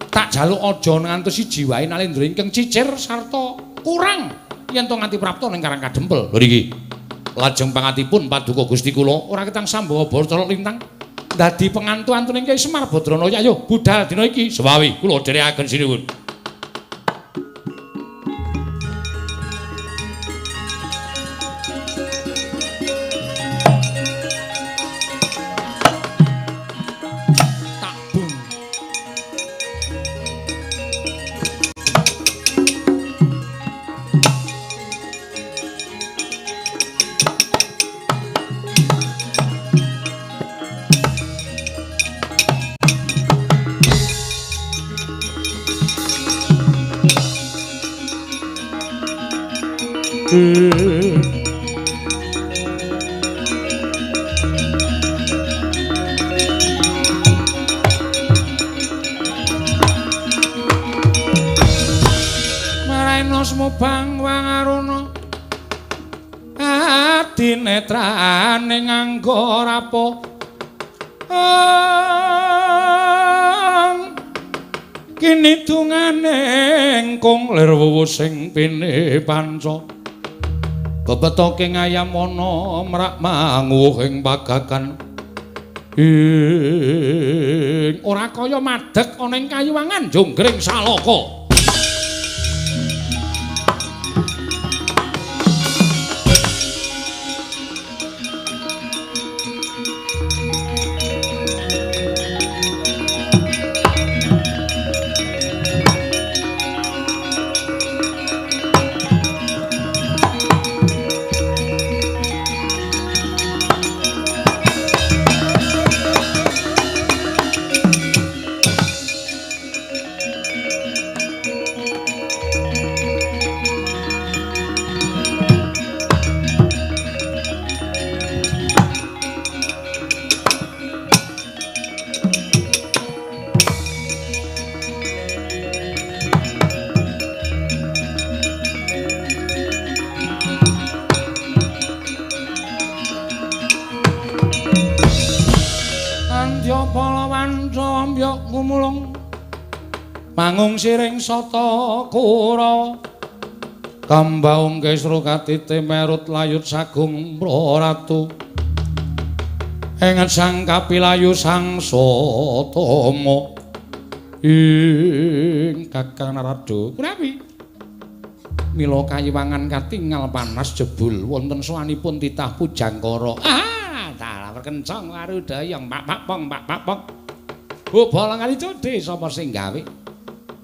Tak jaluk aja ngantos siji wae Nalindra ingkang cicir sarta kurang yen to nganti prapta ning Karang Kadempel. Lho niki. Lajeng pangatipun paduka Gusti kula ora ketang sambawa bara colok lintang dadi pengantu-antuning Kyai Semar Badranaya. Ayo budal dina iki. Sewawi kula dherekaken sinuwun. Marena sumubang wangaruna adinetrane nganggo rapo kini dungane engkung lir wuwu sing pine panca bebetoke ngayamana mrak manguh ing pagagan ing ora kaya madeg ana ing kayuwangan jonggring salaka. Mangung siring sata kura kambaung kesru katite merut layut sagung praratu enget sang kapilayu sang satama ing Kakang Narada kunawi mila kayiwangan katingal panas jebul wonten sowanipun titah Pujangkara. Ah dalah kencang warudayang pak pak pong pak pak pong bobolan kali codhe sapa sing gawe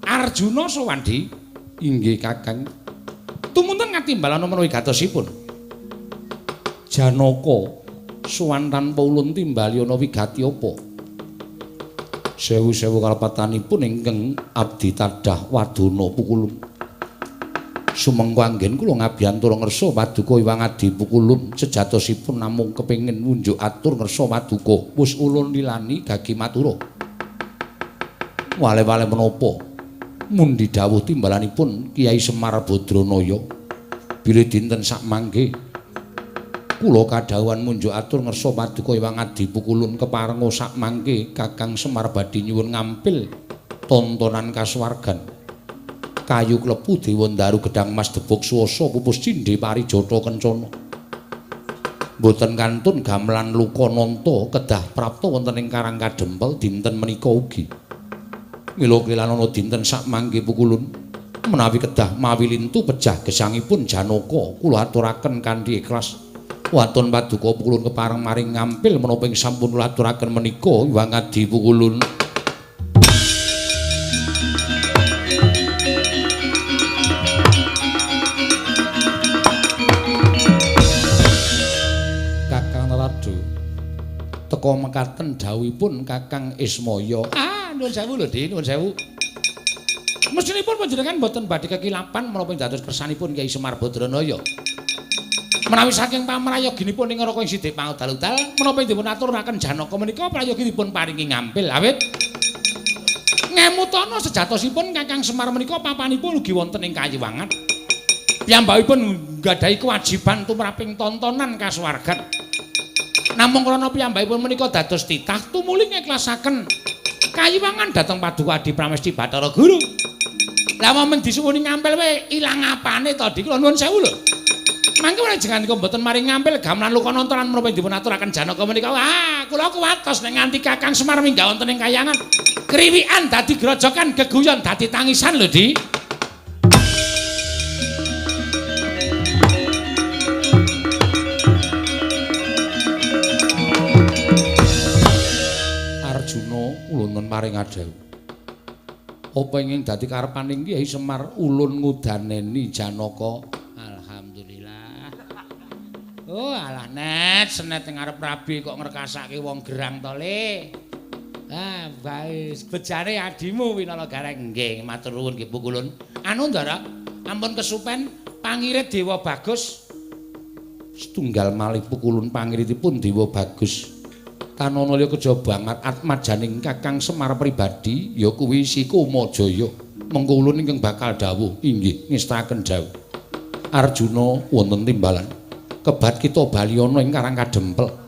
Arjuna Sowandi. Inggih Kakang. Tumunten ngatimbalana menawi gatosipun. Janaka sowan tanpa ulun timbali ana wigati apa? Sewu-sewu kalepatanipun ingkang abdi tadah wadana pukulun. Sumengko anggen kula ngabiyantara ngersa paduka Hyang Adi Pukulun sejatosipun namung kepengin ngunjuk atur ngersa paduka. Wis ulun lilani gagi matura. Wale-wale menapa? Mundi dawuh timbalanipun Kyai Semar Badranaya bilih dinten sakmangke kula kadhawuhan munjuk atur ngersa paduka Hyang Adi Pukulun keparenga sakmangke Kakang Semar badhe nyuwun ngampil tontonan kasuwargan kayu klepu dewa ndaru gedang mas debuk swasa pupus cindhe parijata kencana mboten kantun gamelan luka nanta kedah prapta wonten ing Karang Kadempel dinten menika ugi. Mila kelanana dinten sakmangke Pukulun menawi kedah mawi lintu pejah gesangipun Janaka kula aturaken kanthi ikhlas. Waton paduka Pukulun kepareng maring ngampil menapa ing sampun kula aturaken menika Hyang Adi Pukulun. Kakang Narada teka mekaten dawuhipun Kakang Ismaya. Nuwun sewu lho, Dik, nuwun sewu. Mestinipun panjenengan mboten badhe kekilapan menapa ing dados kersanipun Kyai Semar Badranaya. Menawi saking pamrayoginipun ing Raka ing Sidik Pangudal-udal menapa ing dipun aturaken Janaka menika prayogi dipun paringi ngampil awit ngemutana sejatosipun Kakang Semar menika papanipun ugi wonten ing Kayiwangan. Piyambakipun nggadahi kewajiban tumraping tontonan kasuwargan. Namung krana piyambakipun menika dados titah tumuli ngikhlasaken kayiwangan dhateng Paduka Adi Pramesti Bathara Guru. Lah momen disuwuni ngampil wae ilang apane to Dik? Kula nuwun sewu lho. Mangke jenengan kok mboten maring ngampil gamelan Lokananta lan menapa dipun aturaken Janaka menika. Wah, kula kuwatos nek nganti Kakang Semar minggah wonten ing kayangan. Kriwikan dadi grojokan, geguyon dadi tangisan lho, Dik. Arjuna ulun maring adhawuh. Apa ingin dadi karepaning Kyai Semar ulun ngudaneni Janaka? Alhamdulillah. Oh alah net, senet ing arep rabi kok ngrekasake wong gerang to le. Ah, bae bejane adimu Winala Gareng. Nggih, matur nuwun nggih Pukulun. Anu Ndara, ampun kesupen pangirit Dewa Bagus. Setunggal malih Pukulun pangiritipun Dewa Bagus. Tanana liya kejaba atmajaning Kakang Semar pribadi ya kuwi si Kumajaya. Mengko ulun ingkang bakal dawuh inggih ngestaken dawuh. Arjuna wonten timbalan kebat kita bali ana ing Karang Kadempel.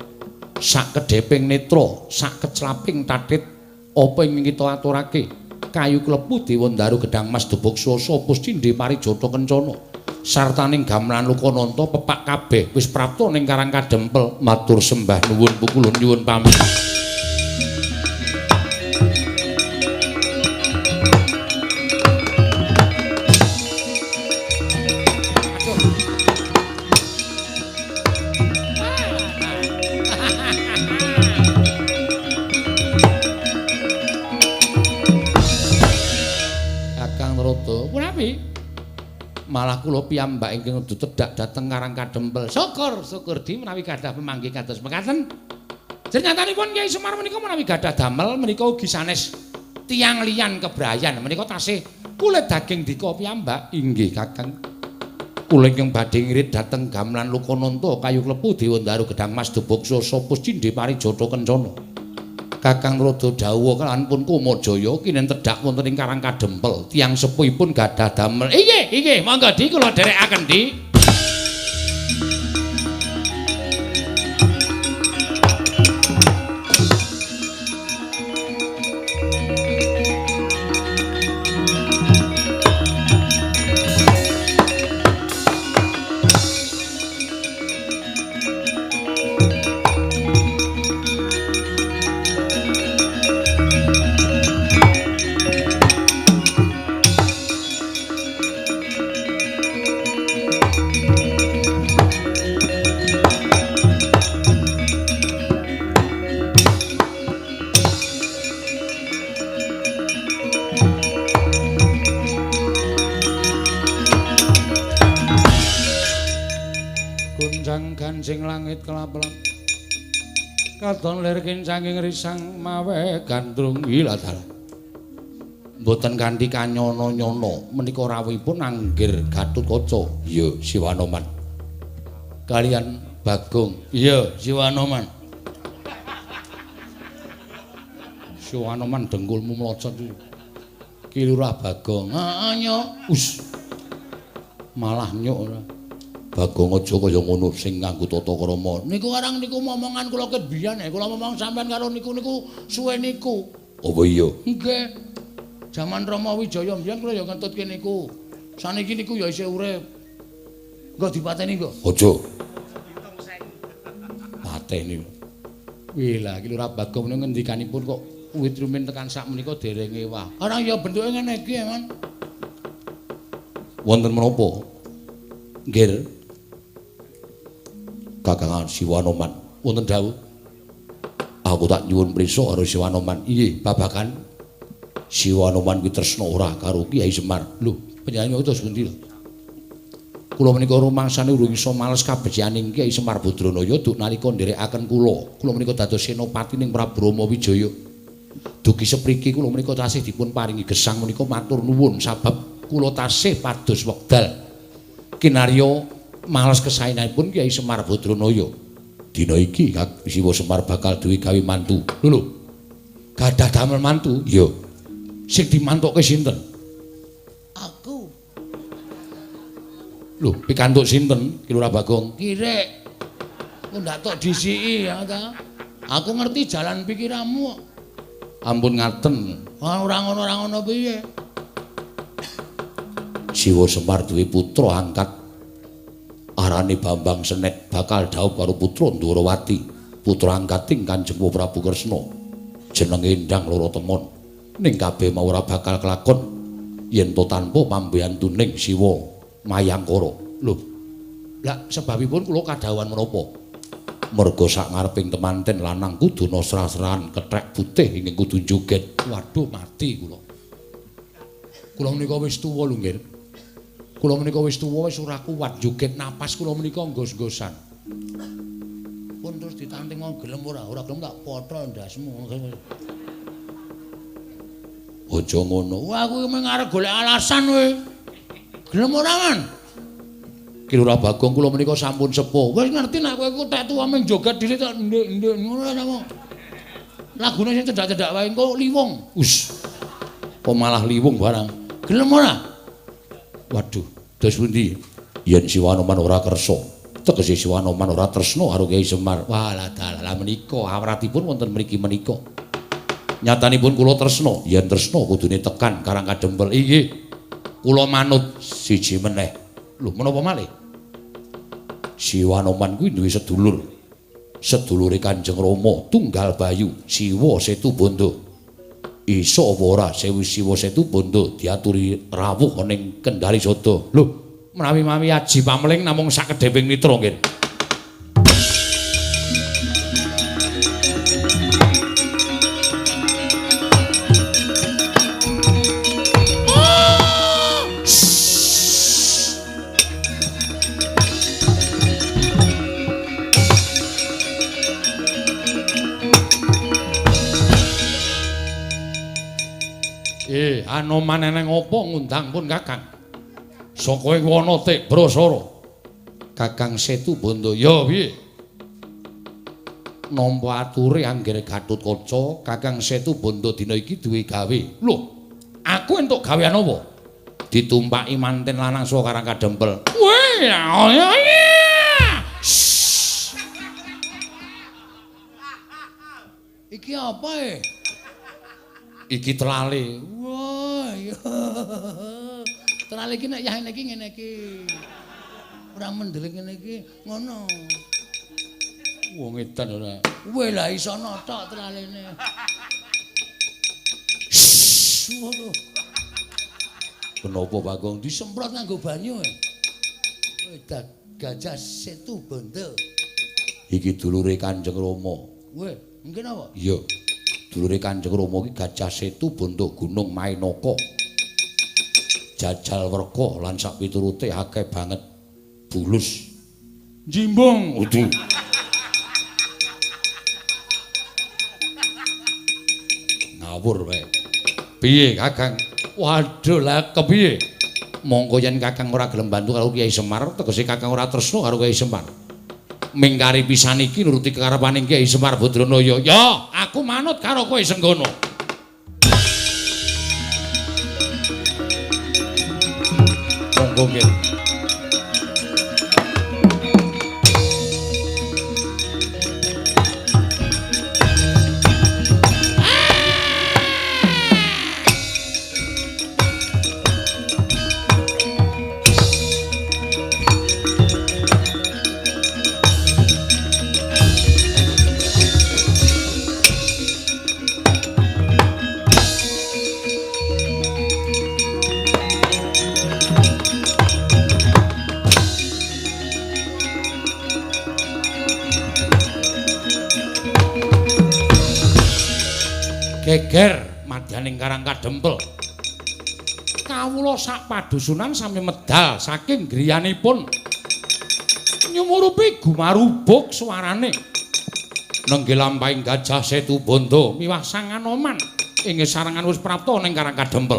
Sak kedheping netra, sak keclaping tatit apa ingkang kita aturake? Kayu klepu Dewa Ndaru Gedhang Mas Debog Swasa Pustindhe Parijata Kencana. Sartaning gamelan Lokananta pepak kabeh wis prapta ning Karang Kadempel. Matur sembah nuwun Pukulun nyuwun pamit. Kakang Rada punapi? Malah kula piyambak ingkang tedhak dhateng Karang Kadempel. Syukur, syukur di menawi gadah pemanggih kados mekaten. Jernyatanipun Kyai Semar menika menawi gadah damel menika ugi sanes tiyang liyan kebrayan menika tasih kulit daging dika piyambak. Inggih Kakang. Kula ingkang badhe ngirit dhateng gamelan Lokananta kayu klepu Dewa Ndaru Gedhang Mas Debog Swasa Pustindhe Parijata Kencana. Kakang Rada dawuh kalawan pun Kumajaya kinen tedhak wonten ing Karang Kadempel. Tiyang sepuhipun gadah damel. Inggih, inggih, monggo Di kula dherekaken Di. Kancing langit kelap-kelap katon lir kincanging risang mawe gandrung wiladal. Mboten kanthi kanyono-nyono menika rawuhipun Anggir Gatotkaca. Iya Siwanoman. Kalian Bagong. Iya Siwanoman. Siwanoman dengkulmu mlocot iki. Ki Lurah Bagong. Heeh nyok. Us. Malah nyok ora. Bagong aja kaya ngono sing nganggo tata krama. Niku arang niku momongan kula ket biyen, kula momong sampean karo niku niku suwe niku. Apa iya? Nggih. Jaman Rama Wijaya mbiyen kula ya ngentutke niku. Saniki niku ya isih urip. Nggo dipateni nggo. Aja. Pateni. Wih lah iki Lurah Bagong menika ngendikanipun kok wit rumin tekan sak menika dereng ewah. Arang ya bentuke ngene iki, Man. Wonten menapa? Nggih. Kakangan Siwanoman wonten dawuh. Aku tak nyuwun prisa karo Siwanoman. Inggih, babagan Siwanoman kuwi tresna ora karo Kyai Semar. Lho, panjenengan terus pundi lho? Kula menika rumangsane urung iso males kabecikaning Kyai Semar Badranaya duk nalika nderekaken kula. Kula menika dados senopati ning Prabu Rama Wijaya. Dugi sepriki kula menika tasih dipun paringi gesang menika matur nuwun sabab kula tasih pados wekdal. Kinarya males kesaenanipun Kyai Semar Badranaya. Dina iki Siwa Semar bakal duwe gawe mantu. Lho lho. Gadah damel mantu? Iya. Sing dimantuke sinten? Aku. Lho, pikantuk sinten Ki Lurah Bagong? Kirek. Kok ndak tok disiki ya ta? Aku ngerti jalan pikiranmu. Ampun ngaten. Ora ngono ora ngono piye? Siwa Semar duwe putra angkat arane Bambang Senet bakal dhaup karo putra Ndorowati, putra angkating Kanjeng Prabu Kresna. Jenenge Endang Loro Temon. Ning kabeh mau ora bakal kelakon yen to tanpa pambiyantuning Siwa Mayangkara. Lho, lah sebabipun kula kadhawuhan menapa? Merga sak ngareping temanten lanang kudu srah-srahan kethek putih ingkang kudu joget. Waduh, mati kula. Kula menika wis tuwa lho nggih. Kula menika wis tuwa wis ora kuat joget, napas kula menika nggos-nggosan. Pun terus ditanting gelem ora? Ora gelem tak potol ndasmu. Aja ngono. Wah, aku mung arep golek alasan kowe. Gelem ora, Man? Ki Lurah Bagong kula menika sampun sepuh. Wis ngerti nek kowe ku tek tuwa mung joget dhisik tok ndek-ndek ngono ta. Lagune sing cedhak-cedhak wae engko liwung. Us. Kok malah liwung barang. Gelem ora? Waduh, dos pundi? Yen Siwanoman ora kersa, tegese Siwanoman ora tresna karo Kyai Semar. Wah, lah dalah menika awratipun wonten mriki menika. Nyatanipun kula tresna, yen tresna kudune tekan Karang Kadempel. Inggih. Kula manut siji meneh. Lho, menapa malih? Siwanoman kuwi duwe sedulur. Sedulure Kanjeng Rama Tunggal Bayu, Siwa Setu Bandha. Iso apa ora Sewu Siwa Setu Bandha diaturi rawuh ning Kendari Sada. Lho, menawi-mawi aji pameling namung sakedheping mitra nggih. Anoman eneng apa ngundang pun Kakang? Saka ing wana Tibrasara. Kakang Setu Bandha. Ya piye? Nampa ature anggere Gatotkaca, Kakang Setu Bandha dina iki duwe gawe. Lho, aku entuk gawean apa? Ditumpaki manten lanang saka Karang Kadempel. Weh, ya. Iki apa e? Iki telale. Wah, iya. Telale iki nek yah iki ngene iki. Ora mendelik ngene iki, ngono. Wong edan ora. Weh lah iso notok telalene. Ngono. Kenapa Bagong disemprot nganggo banyu? Weh, Gajah Setu Bandha. Iki dulure Kanjeng Rama. Weh, mungkin apa? Iya. Dulure Kanjeng Rama iki Gajah Setu Bandha Gunung Mainaka. Jajal werka lan sak piturute akeh banget bulus. Jimbung. Udu. Ngawur wae. Piye Kakang? Waduh lah kepiye? Mongko yen Kakang ora gelem bantu karo Kyai Semar, tegese Kakang ora tresna karo Kyai Semar. Mingkari pisan iki nuruti kekarepaning Kyai Semar Badranaya. Ya, aku manut karo kowe Senggono. Monggo nggih. Geger madyaning Karang Kadempel. Kawula sak padusunan sami medal saking griyanipun. Nyumurupi gumarubuk suarane. Nenggih lampahing Gajah Situbondo miwah Sang Anoman inggih sarengan wis prapta ning Karang Kadempel.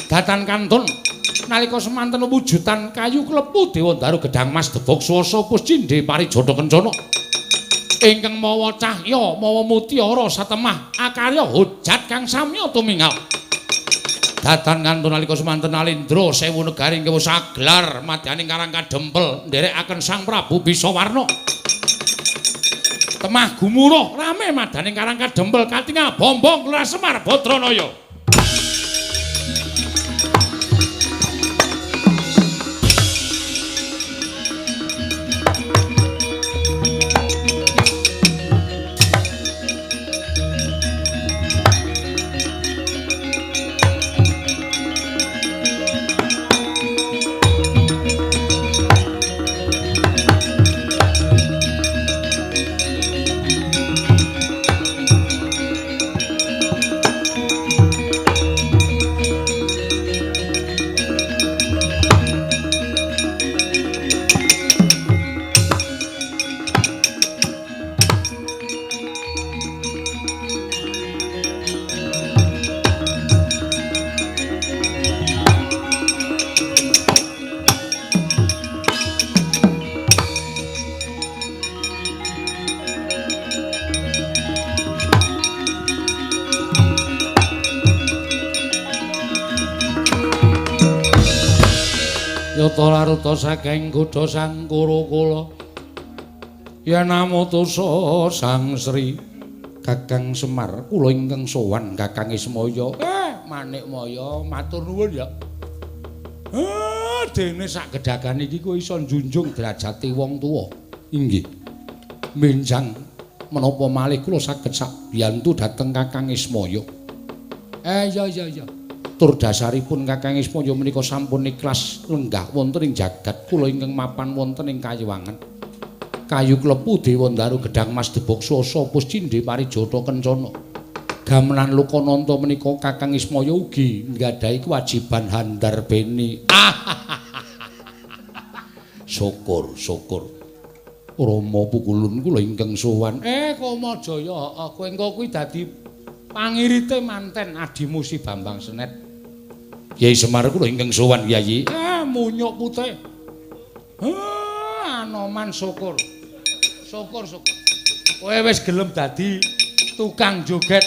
Datan kantun nalika semanten wujudan kayu klepu Dewandaru gedhang mas debok swasa puscindhe parijata kencana. Ingkang mawa cahya mawa mutiara satemah akarya hojat kang samya tumingal. Datan kantun nalika semanten Alindra sewu negari ingkang wis aglar madyaning Karang Kadempel nderekaken Sang Prabu Bisawarna. Temah gumuruh rame madaning Karang Kadempel katingal bombong Kelurahan Semar Badranaya. Yata laruta saking kutha Sang Kurukula yen amutusa Sang Sri Kakang Semar kula ingkang sowan Kakang Ismaya. Manikmaya matur nuwun ya. Dene sak gedhagan iki kowe iso njunjung derajate wong tuwa. Inggih. Benjang menapa malih kula saged sabiyantu dhateng Kakang Ismaya. Iya iya iya. Tur dasaripun Kakang Ismaya menika sampun ikhlas lenggah wonten ing jagat kula ingkang mapan wonten ing Kayuwangan. Kayu klepu Dewandaru gedhang mas debok swasa puscindhe parijata kencana. Gamelan Lokananta menika Kakang Ismaya ugi nggadahi kewajiban handarbeni. Syukur, syukur. Rama pukulun kula ingkang sowan. Kamajaya, kowe engko kuwi dadi pangirite manten adimu si Bambang Senet. Kyai Semar kula ingkang sowan Kyai. Munyuk putih. Anoman syukur. Syukur syukur. Kowe wis gelem dadi tukang joget.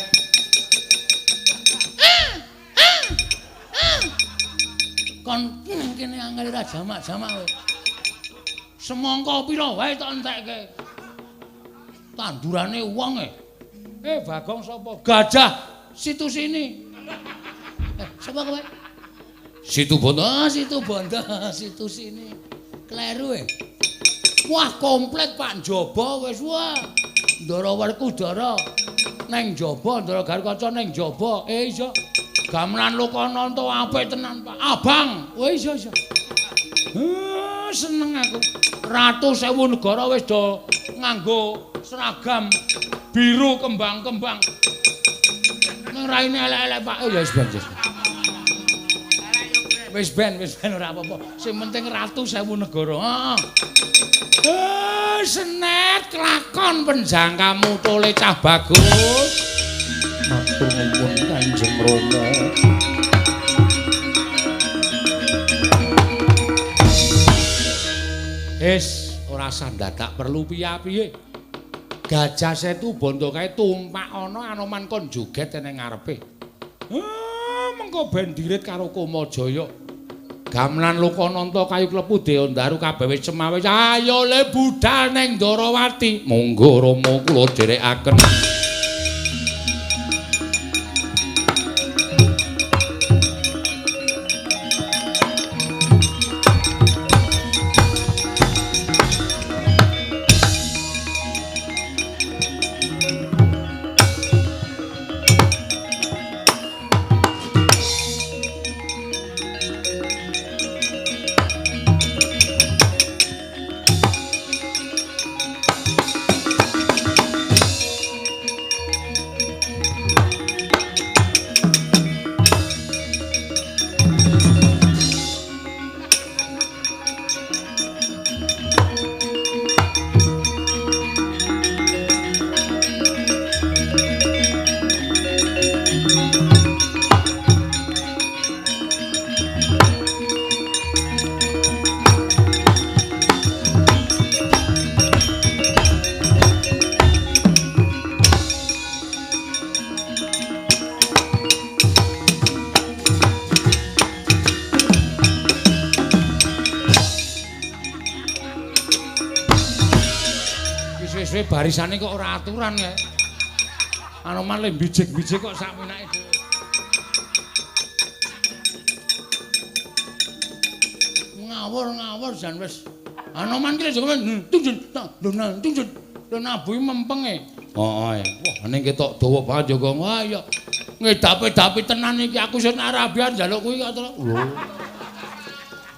Kon kene angel ra jamak-jamak kowe. Semangka pira wae tak entekke. Tandurane wong e. Bagong sapa? Gajah situ sini. Sapa kowe? Situbondo. Oh, Situbondo, situ sini. Kleru e. Wah, komplit Pak njaba wis wah. Ndara Werkudara neng njaba, Ndara Garukaca neng njaba. Iya. Gamelan Lokananta apik tenan, Pak. Abang. Oh iya iya. Seneng aku. Ratu sewu negara wis do nganggo seragam biru kembang-kembang. Nang raine elek-elek Pak. Ya wis ben. Wis ben ora apa-apa. Sing penting ratu sewu negara. Heeh. Senet kelakon penjangkamu tole cah bagus. Matur nuwun Kanjeng Rama. Wis ora usah dadak perlu piye-piye. Gajah Situbondo kae tumpak ana Anoman kon joget ning ngarepe. Mengko ben dirit karo Kamajaya. Gamelan Lokananta kayu klepu Dewandaru kabeh wis cemawis. Ayo le budal ning Ndarawati. Monggo Rama kula dherekaken. Barisane kok ora aturan kae. Anoman le bijik-bijik kok sak menake dhewe. Ngawur-ngawur jan wis. Anoman ki lho tunjun tunjun. Lho nabuhi mempenge. Heeh. Wah, ning ketok dawa banget yo, Gong. Wah, iya. Ngedape-dape tenan iki aku sing Arabian njaluk kuwi kok to. Lho.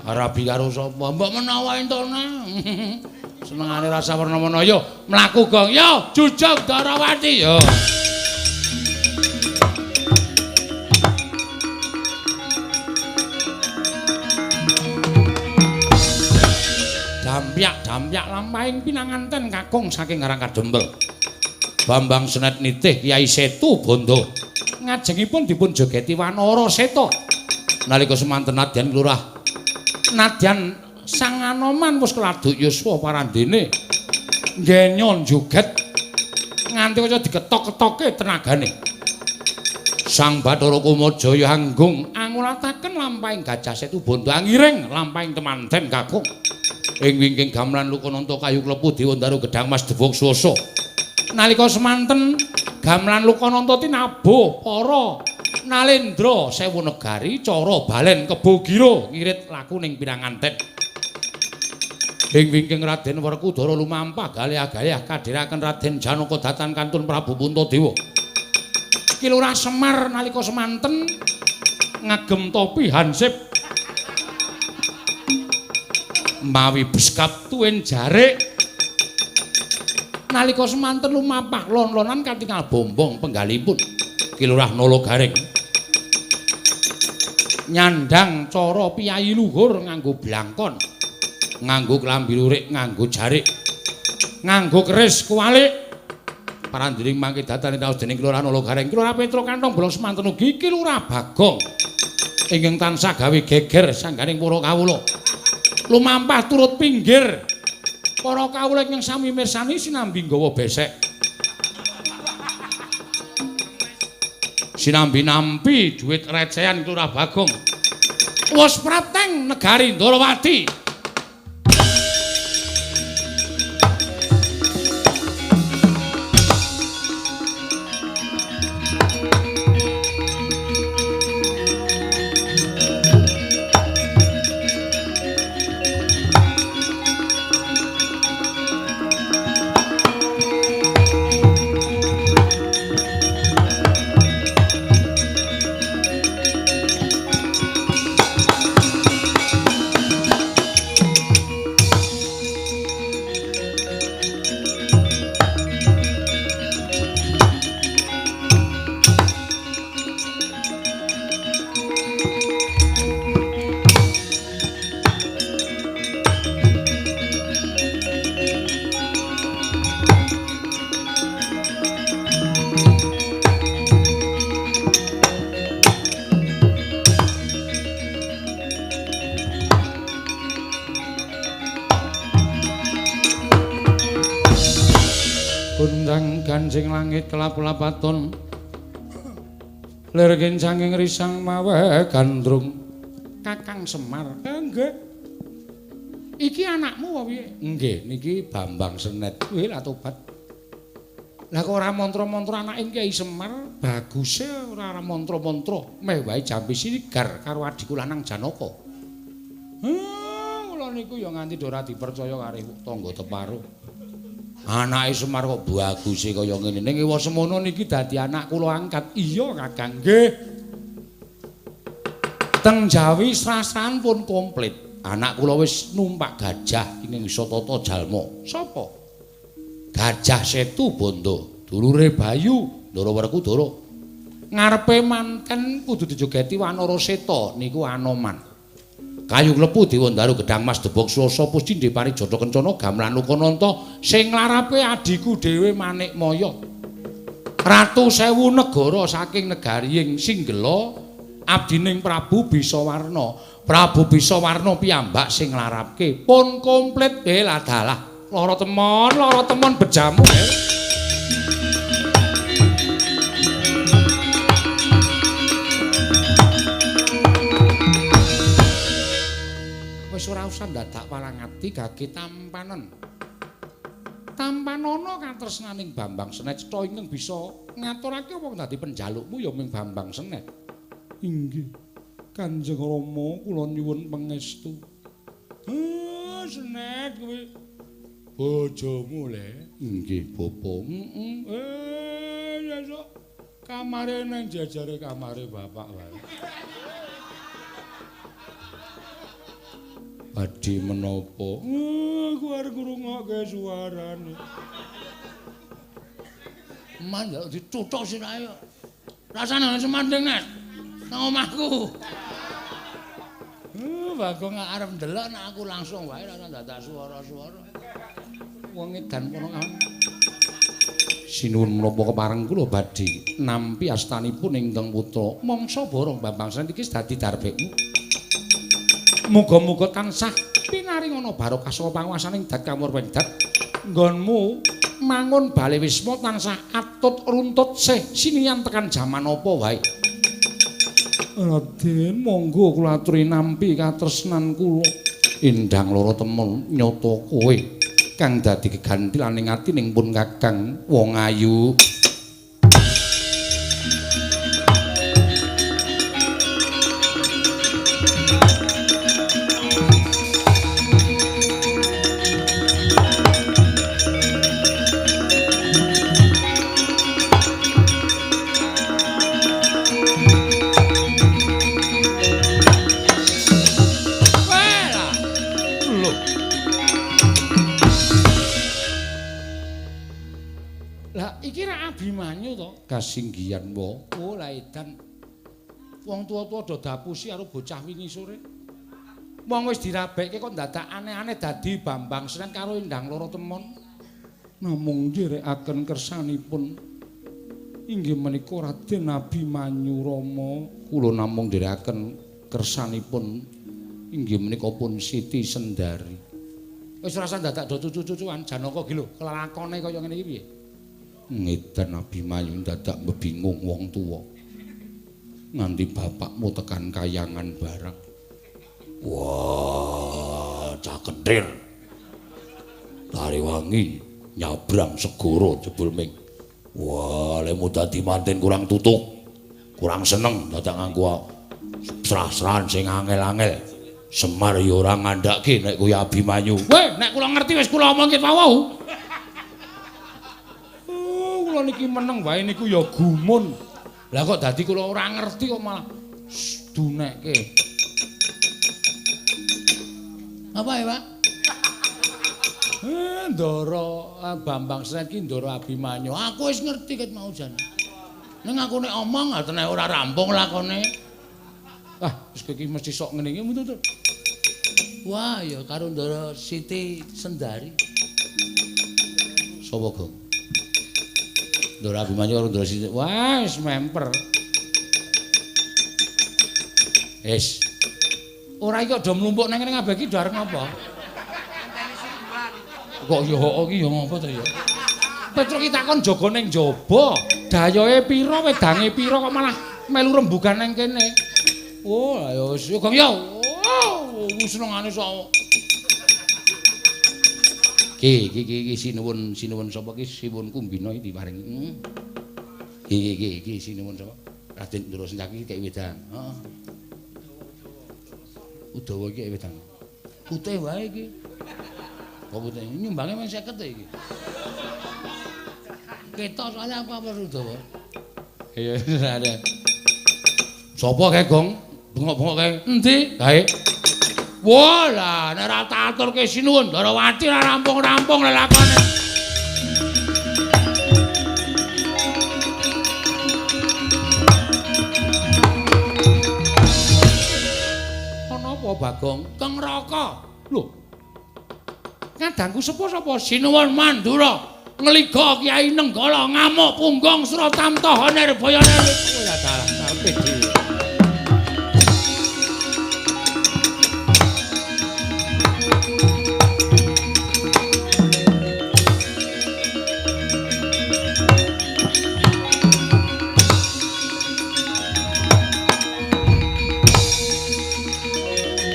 Arabi karo sapa? Mbok menawa entone. Senengane rasa werna-werna yo mlaku Gong yo jujug Darawati yo. Dampyak-dampyak lampahing pinanganten kakung saking Karang Kadempel. Bambang Senet nitih Kyai Setu Bondo. Ngajengipun dipun jogeti Wanara Seta. Nalika semanten nadyan Lurah nadyan Sang Anoman wis keladuk yuswa parandene ngenyon joget nganti kaya diketok-ketoke tenagane. Sang Bathara Kumajaya anggung angulataken lampahing Gajah Setu Bondo angiring lampahing temanten kakung. Ing wingking gamelan Lukananta kayu klepu Dewa Ndaru gedhang mas debog swasa. Nalika semanten gamelan Lukananta tinabuh para nalendra sewu negari cara balen kebo gira ngirit laku ning pinanganten. Ing wingking Raden Werkudara lumampah galih-galih kadhiraken Raden Janaka datan kantun Prabu Puntadewa. Ki Lurah Semar nalika semanten ngagem topi hansip mawi beskap tuwin jarik. Nalika semanten lumampah lon-lonan katingal bombong penggalipun Ki Lurah Nala Gareng nyandang cara piyayi luhur nganggo blangkon, nganggo klambi lurik, nganggo jarik, nganggo keris kuwalik. Parandiring mangke datane taos dening Lurah Nala Gareng, Lurah Petro Kantong Bolong semanten ugi Ki Lurah Bagong ingkang tansah gawe geger sangganing para kawula. Lumampah turut pinggir para kawula ingkang sami mirsani sinambi nggawa besek, sinambi nampi dhuwit recehan Lurah Bagong. Wis prapteng negari Ndorowati. Kancing langit kelap-lapaton lir kincanging risang mawe gandrung. Kakang Semar, nggih. Iki anakmu apa piye? Nggih, niki Bambang Senet. Wih, lah tobat. Lah kok ora mantra-mantra anake Kyai Semar, baguse ora mantra-mantra, meh wae jampi sinigar karo adhiku lanang Janaka. Kula niku ya nganti ora dipercaya karo tangga teparo. Anake Semar kok baguse kaya ngene. Ning ewa semono niki dadi anak kula angkat. Iya, Kakang. Nggih. Teng Jawi srasan pun komplit. Anak kula wis numpak gajah ing isa tata jalma. Sapa? Gajah Setu Bondo, dulure Bayu, Ndara Werkudara. Ngarepe manten kudu dijogeti Wanara Seta niku Anoman. Kayu klepu Dewa Ndaru gedhang mas debog swasa pusti parijata kencana gamelan Lukananta sing nglarape adhiku dhewe Manikmaya. Ratu Sewu negara saking negari ing Singgela abdining Prabu Bisawarna. Prabu Bisawarna piyambak sing nglarapke. Pun komplit ladalah. Lara temon bejamu. Wis ora usah ndadak walangati gage tampanen. Tampanana katresnaning Bambang Senet cetha ingkang bisa ngaturake wong dadi penjalukmu ya mung Bambang Senet. Inggih. Kanjeng Rama kula nyuwun pangestu. Senet kuwi bojomu le. Inggih, Bapa. Heeh. Sesuk kamare nang jajare kamare bapak wae. Badhe menapa? Aku arep ngrungokke suarane. Man njaluk dituthuk sirahe kok. Rasane ana semanding Nes. Nang omahku. Bagong arep ndelok nek aku langsung wae ora dadak suara-suara. Wong edan kono kae. Sinuwun menapa kepareng kula badhe nampi astanipun ingkang putra mangsa borong Bambang Senet iki dadi darbekmu. Muga-muga tansah pinaringana barokah saka panguwasaning dat kamurwendat. Nggonmu mangun bale wisma tansah atut runtut sih sinian tekan jaman apa wae. Raden, monggo kula aturi nampi katresnan kula. Endang lara temen nyata kowe kang dadi gegantilaning atining pun Kakang wong ayu. Kasinggihan wa. Oh la edan. Wong tuwa-tuwa do dapusi karo bocah wingi sore. Wong wis dirabekke kok dadak aneh-aneh dadi Bambang Senet karo Endang Loro Temon. Namung nderekaken kersanipun inggih menika Raden Abimanyu Rama. Kula namung nderekaken kersanipun inggih menika pun Siti Sendari. Wis ora usah dadak do cucu-cucuan Janaka ki lho, kelakone kaya ngene iki piye? Ngedan Abimanyu dadak mbingung wong tuwa. Nganti bapakmu tekan kayangan barang. Wah, cah kenthir. Tariwangi nyabrang segara jebul ming. Wah, lemu dadi manten kurang tutuk. Kurang seneng dadak nganggo srah-srahan sing angel-angel. Semar ya ora ngandhake nek kuwi Abimanyu. Weh, nek kula ngerti wis kula omongke wau. Kula niki meneng wae niku ya gumun. Lah kok dadi kula ora ngerti kok malah dunekke. Apa ya, Pak? Ndara Bambang Senet ki Ndara Abimanyu. Aku wis ngerti ket mau jan. Ning aku nek omong atene ora rampung lakone. Ah, wis kowe iki mesti sok ngene iki to. Wah, ya karo Ndara Siti Sendari. Sapa, Gong? Ndara Abimanyu karo Ndara Siti. Wah, wis memper. Wis. Ora iki do mlumpuk nang kene kabeh iki do arep ngapa? Kok ya iki ya ngapa to ya? Petruk iki takon jaga ning jaba, dayohe pira, wedange pira kok malah melu rembugan nang kene. Oh, ya wis, Gong ya. Oh, senengane sok. Ki ki ki sinuwun sinuwun sapa ki sinuwun Kumbina iki diparingi. Ki ki ki sinuwun sapa? Raden Ndara Sentaki kek wedang. Heeh. Udawa iki wedang. Putih wae iki. Kok putih nyumbange mung 50 iki. Ketok soalnya aku apa Udawa. Iya, ada. Sapa kae, Gong? Bengok-bengok kae. Endi? Kae. Wah lah, nek ora tak aturke sinuwun Ndarawati ora rampung-rampung lelakone. Ana apa, Bagong? Keng Raka. Lho. Kadangku sepo sapa? Sinuwun Mandura. Ngliga Kyai Nenggala ngamuk punggung Suratamta Nirbaya. Kowe dalah karepe dhewe.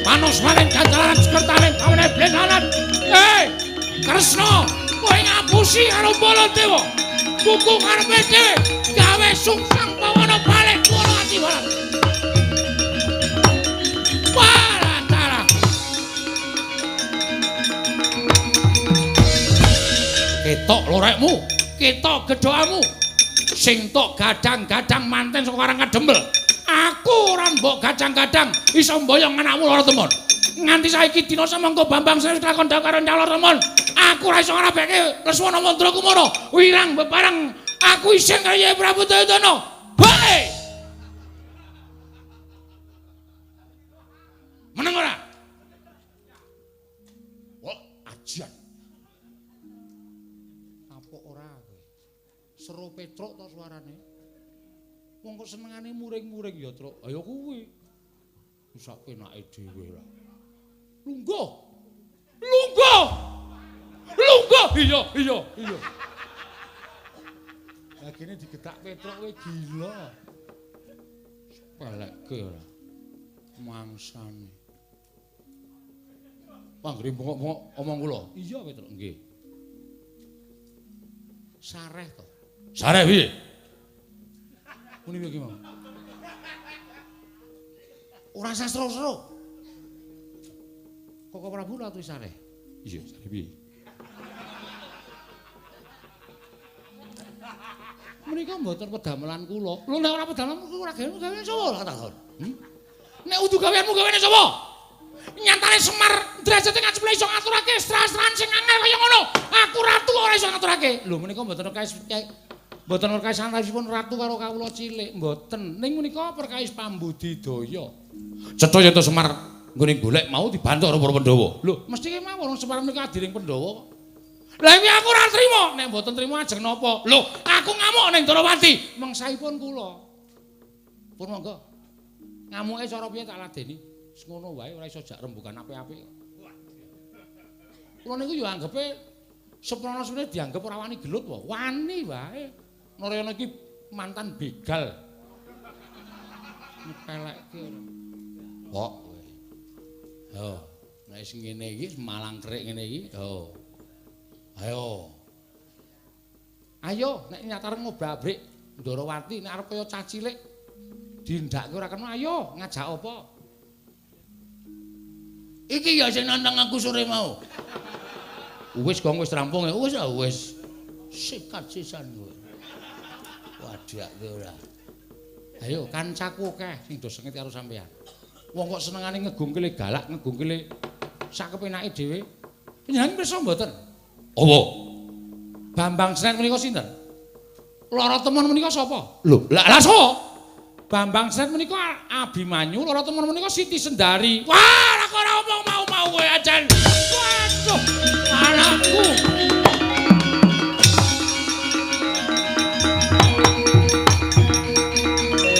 Panoswaning ganjaran sekertaning pawene blesanan. Hei, Kresna, kowe ngapusi karo Baladewa. Buku karepe dhewe gawe sungsang pawana balik kula ati waran. Balatara. Ketok lorekmu, ketok gedhokamu. Sing tok gadang-gadang manten saka Karang Kadempel. Aku ora mbok gadang-gadang iso mboyong anakmu Lara Temon. Nganti saiki dina semangka Bambang Sri lakon karo Lara Temon. Aku ora iso ngrabeke Lesmana Mandrakumara. Wirang bebareng aku isih kaya Prabu Duryudana. Bae. Meneng ora? Wah, ajian. Kapok ora kowe. Seru Petruk to suarane. Wong kok senengane muring-muring ya, Truk. Ayo kuwi. Wis sak penake dhewe lah. Lungguh. Lungguh. Lungguh. Iya, iya, iya. Lah kene digetak Petruk kowe gila. Sepelekke ora. Mangsane. Panggere bengok-bengok omong kula. Iya, Petruk, nggih. Sareh to. Sareh piye? Muni piye ki mau? Ora sastra-sastra. Koko Prabu Ratu Sareh. Iya, sareh piye? Menika mboten pedamelan kula. Lho nek ora pedamelan ora gaweanmu gaweane sapa lho takon? Nek udu gaweanmu gaweane sapa? Nyatane Semar derajate kaceple iso ngaturake sastra-sastraan sing angel kaya ngono. Aku ratu ora iso ngaturake. Lho menika mboten perkawis mboten perkawis antawisipun ratu karo kawula cilik, mboten. Ning menika perkawis pambudidaya. Cetha yen to Semar nggone golek mau dibantu karo para Pandhawa. Lho, mesti kemawon Semar menika adiring Pandhawa. Lah iki aku ora trima. Nek mboten trima ajeng napa? Lho, aku ngamuk ning Ndrawati. Mengsaipun kula. Pun monggo. Ngamuke cara piye tak ladeni. Wis ngono wae ora iso jak rembugan apik-apik. Kula niku ya anggepe seprana semene dianggep ora wani gelut wae. Wani wae. Narayana iki mantan begal. Nyepelekke ora. Kok kowe. Yo, nek sing ngene iki malang kerik ngene iki, yo. Ayo. Ayo nek nyatare ngobrak-abrik Ndrawati nek arep kaya cah cilik dindhakke ora kena, ayo ngajak apa? Iki ya sing nantang aku sore mau. Wis gong wis rampung ya. Wis ah wis. Sikat sisan kowe. Wadhake ora. Ayo kancaku akeh sing do sengit karo sampean. Wong kok senengane ngegungkile galak, ngegungkile sak kepenake dhewe. Panjenengan pirsa mboten? Apa? Bambang Senen menika sinten? Lara Temon menika sapa? Lho, lah sapa? Bambang Senen menika Abimanyu, Lara Temon menika Siti Sendari. Wah, lah kok ora omong mau-mau kowe ajan. Waduh, anakku.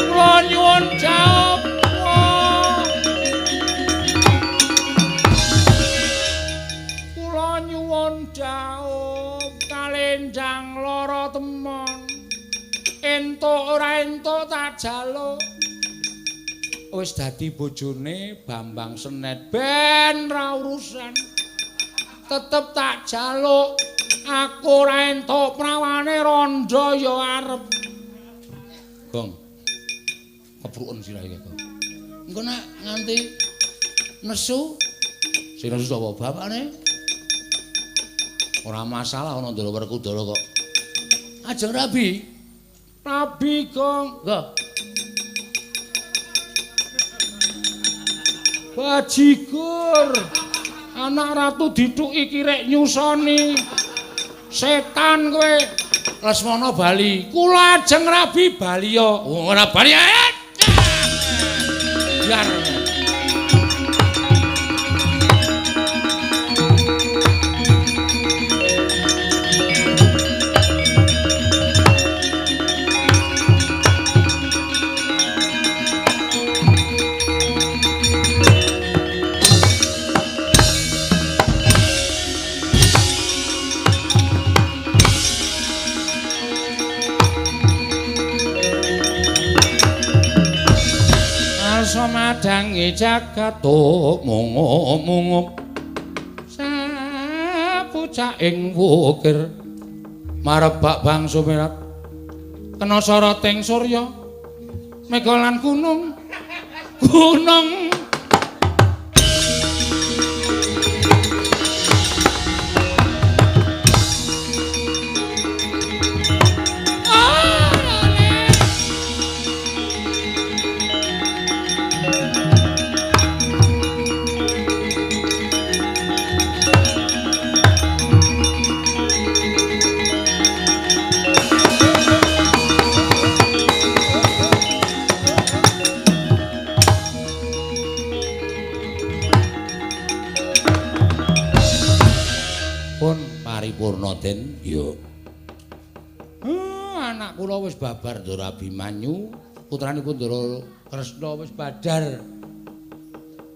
Kula nyuwun jawab. Kula nyuwun jawab kalenjang Lara Temon. Entuk ora entuk tak jaluk. Wis dadi bojone Bambang Senet ben ra urusan. Tetep tak jaluk. Aku ora entuk prawane rondo ya arep. Gong. Kepruken sirahe iki, Gong. Engko nek nganti nesu sing nesu sapa bapakne? Ora masalah ana Ndara Werkudara kok. Ajeng rabi. Rabi Gong. Nggo. Bajigur. Anak ratu dithuki kirek nyusoni. Setan kowe. Lesmana bali. Kula ajeng rabi bali ya. Ora bali. Biar. Kersa madangi jagat mungup-mungup sapucaking wukir marebak bangsa mirat kena soroting surya mega lan gunung gunung. Paripurna Den. Ya. Anak kula wis babar Ndara Abimanyu, putranipun Ndara Kresna wis badar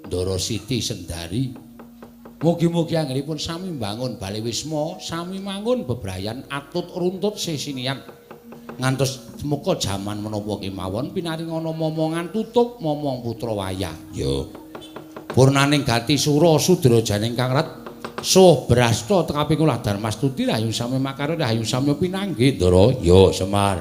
Ndara Siti Sendari. Mugi-mugi anggenipun sami mbangun bale wisma, sami mangun bebrayan atut runtut sesinian. Ngantos muka jaman menapa kemawon pinaringana momongan tutup momong putra wayah. Ya. Purnaning gati sura sudra janing kang rat Suh brasta tekapi kula Darmastuti rahayu sami makarya rahayu sami pinanggih Ndara. Ya Semar.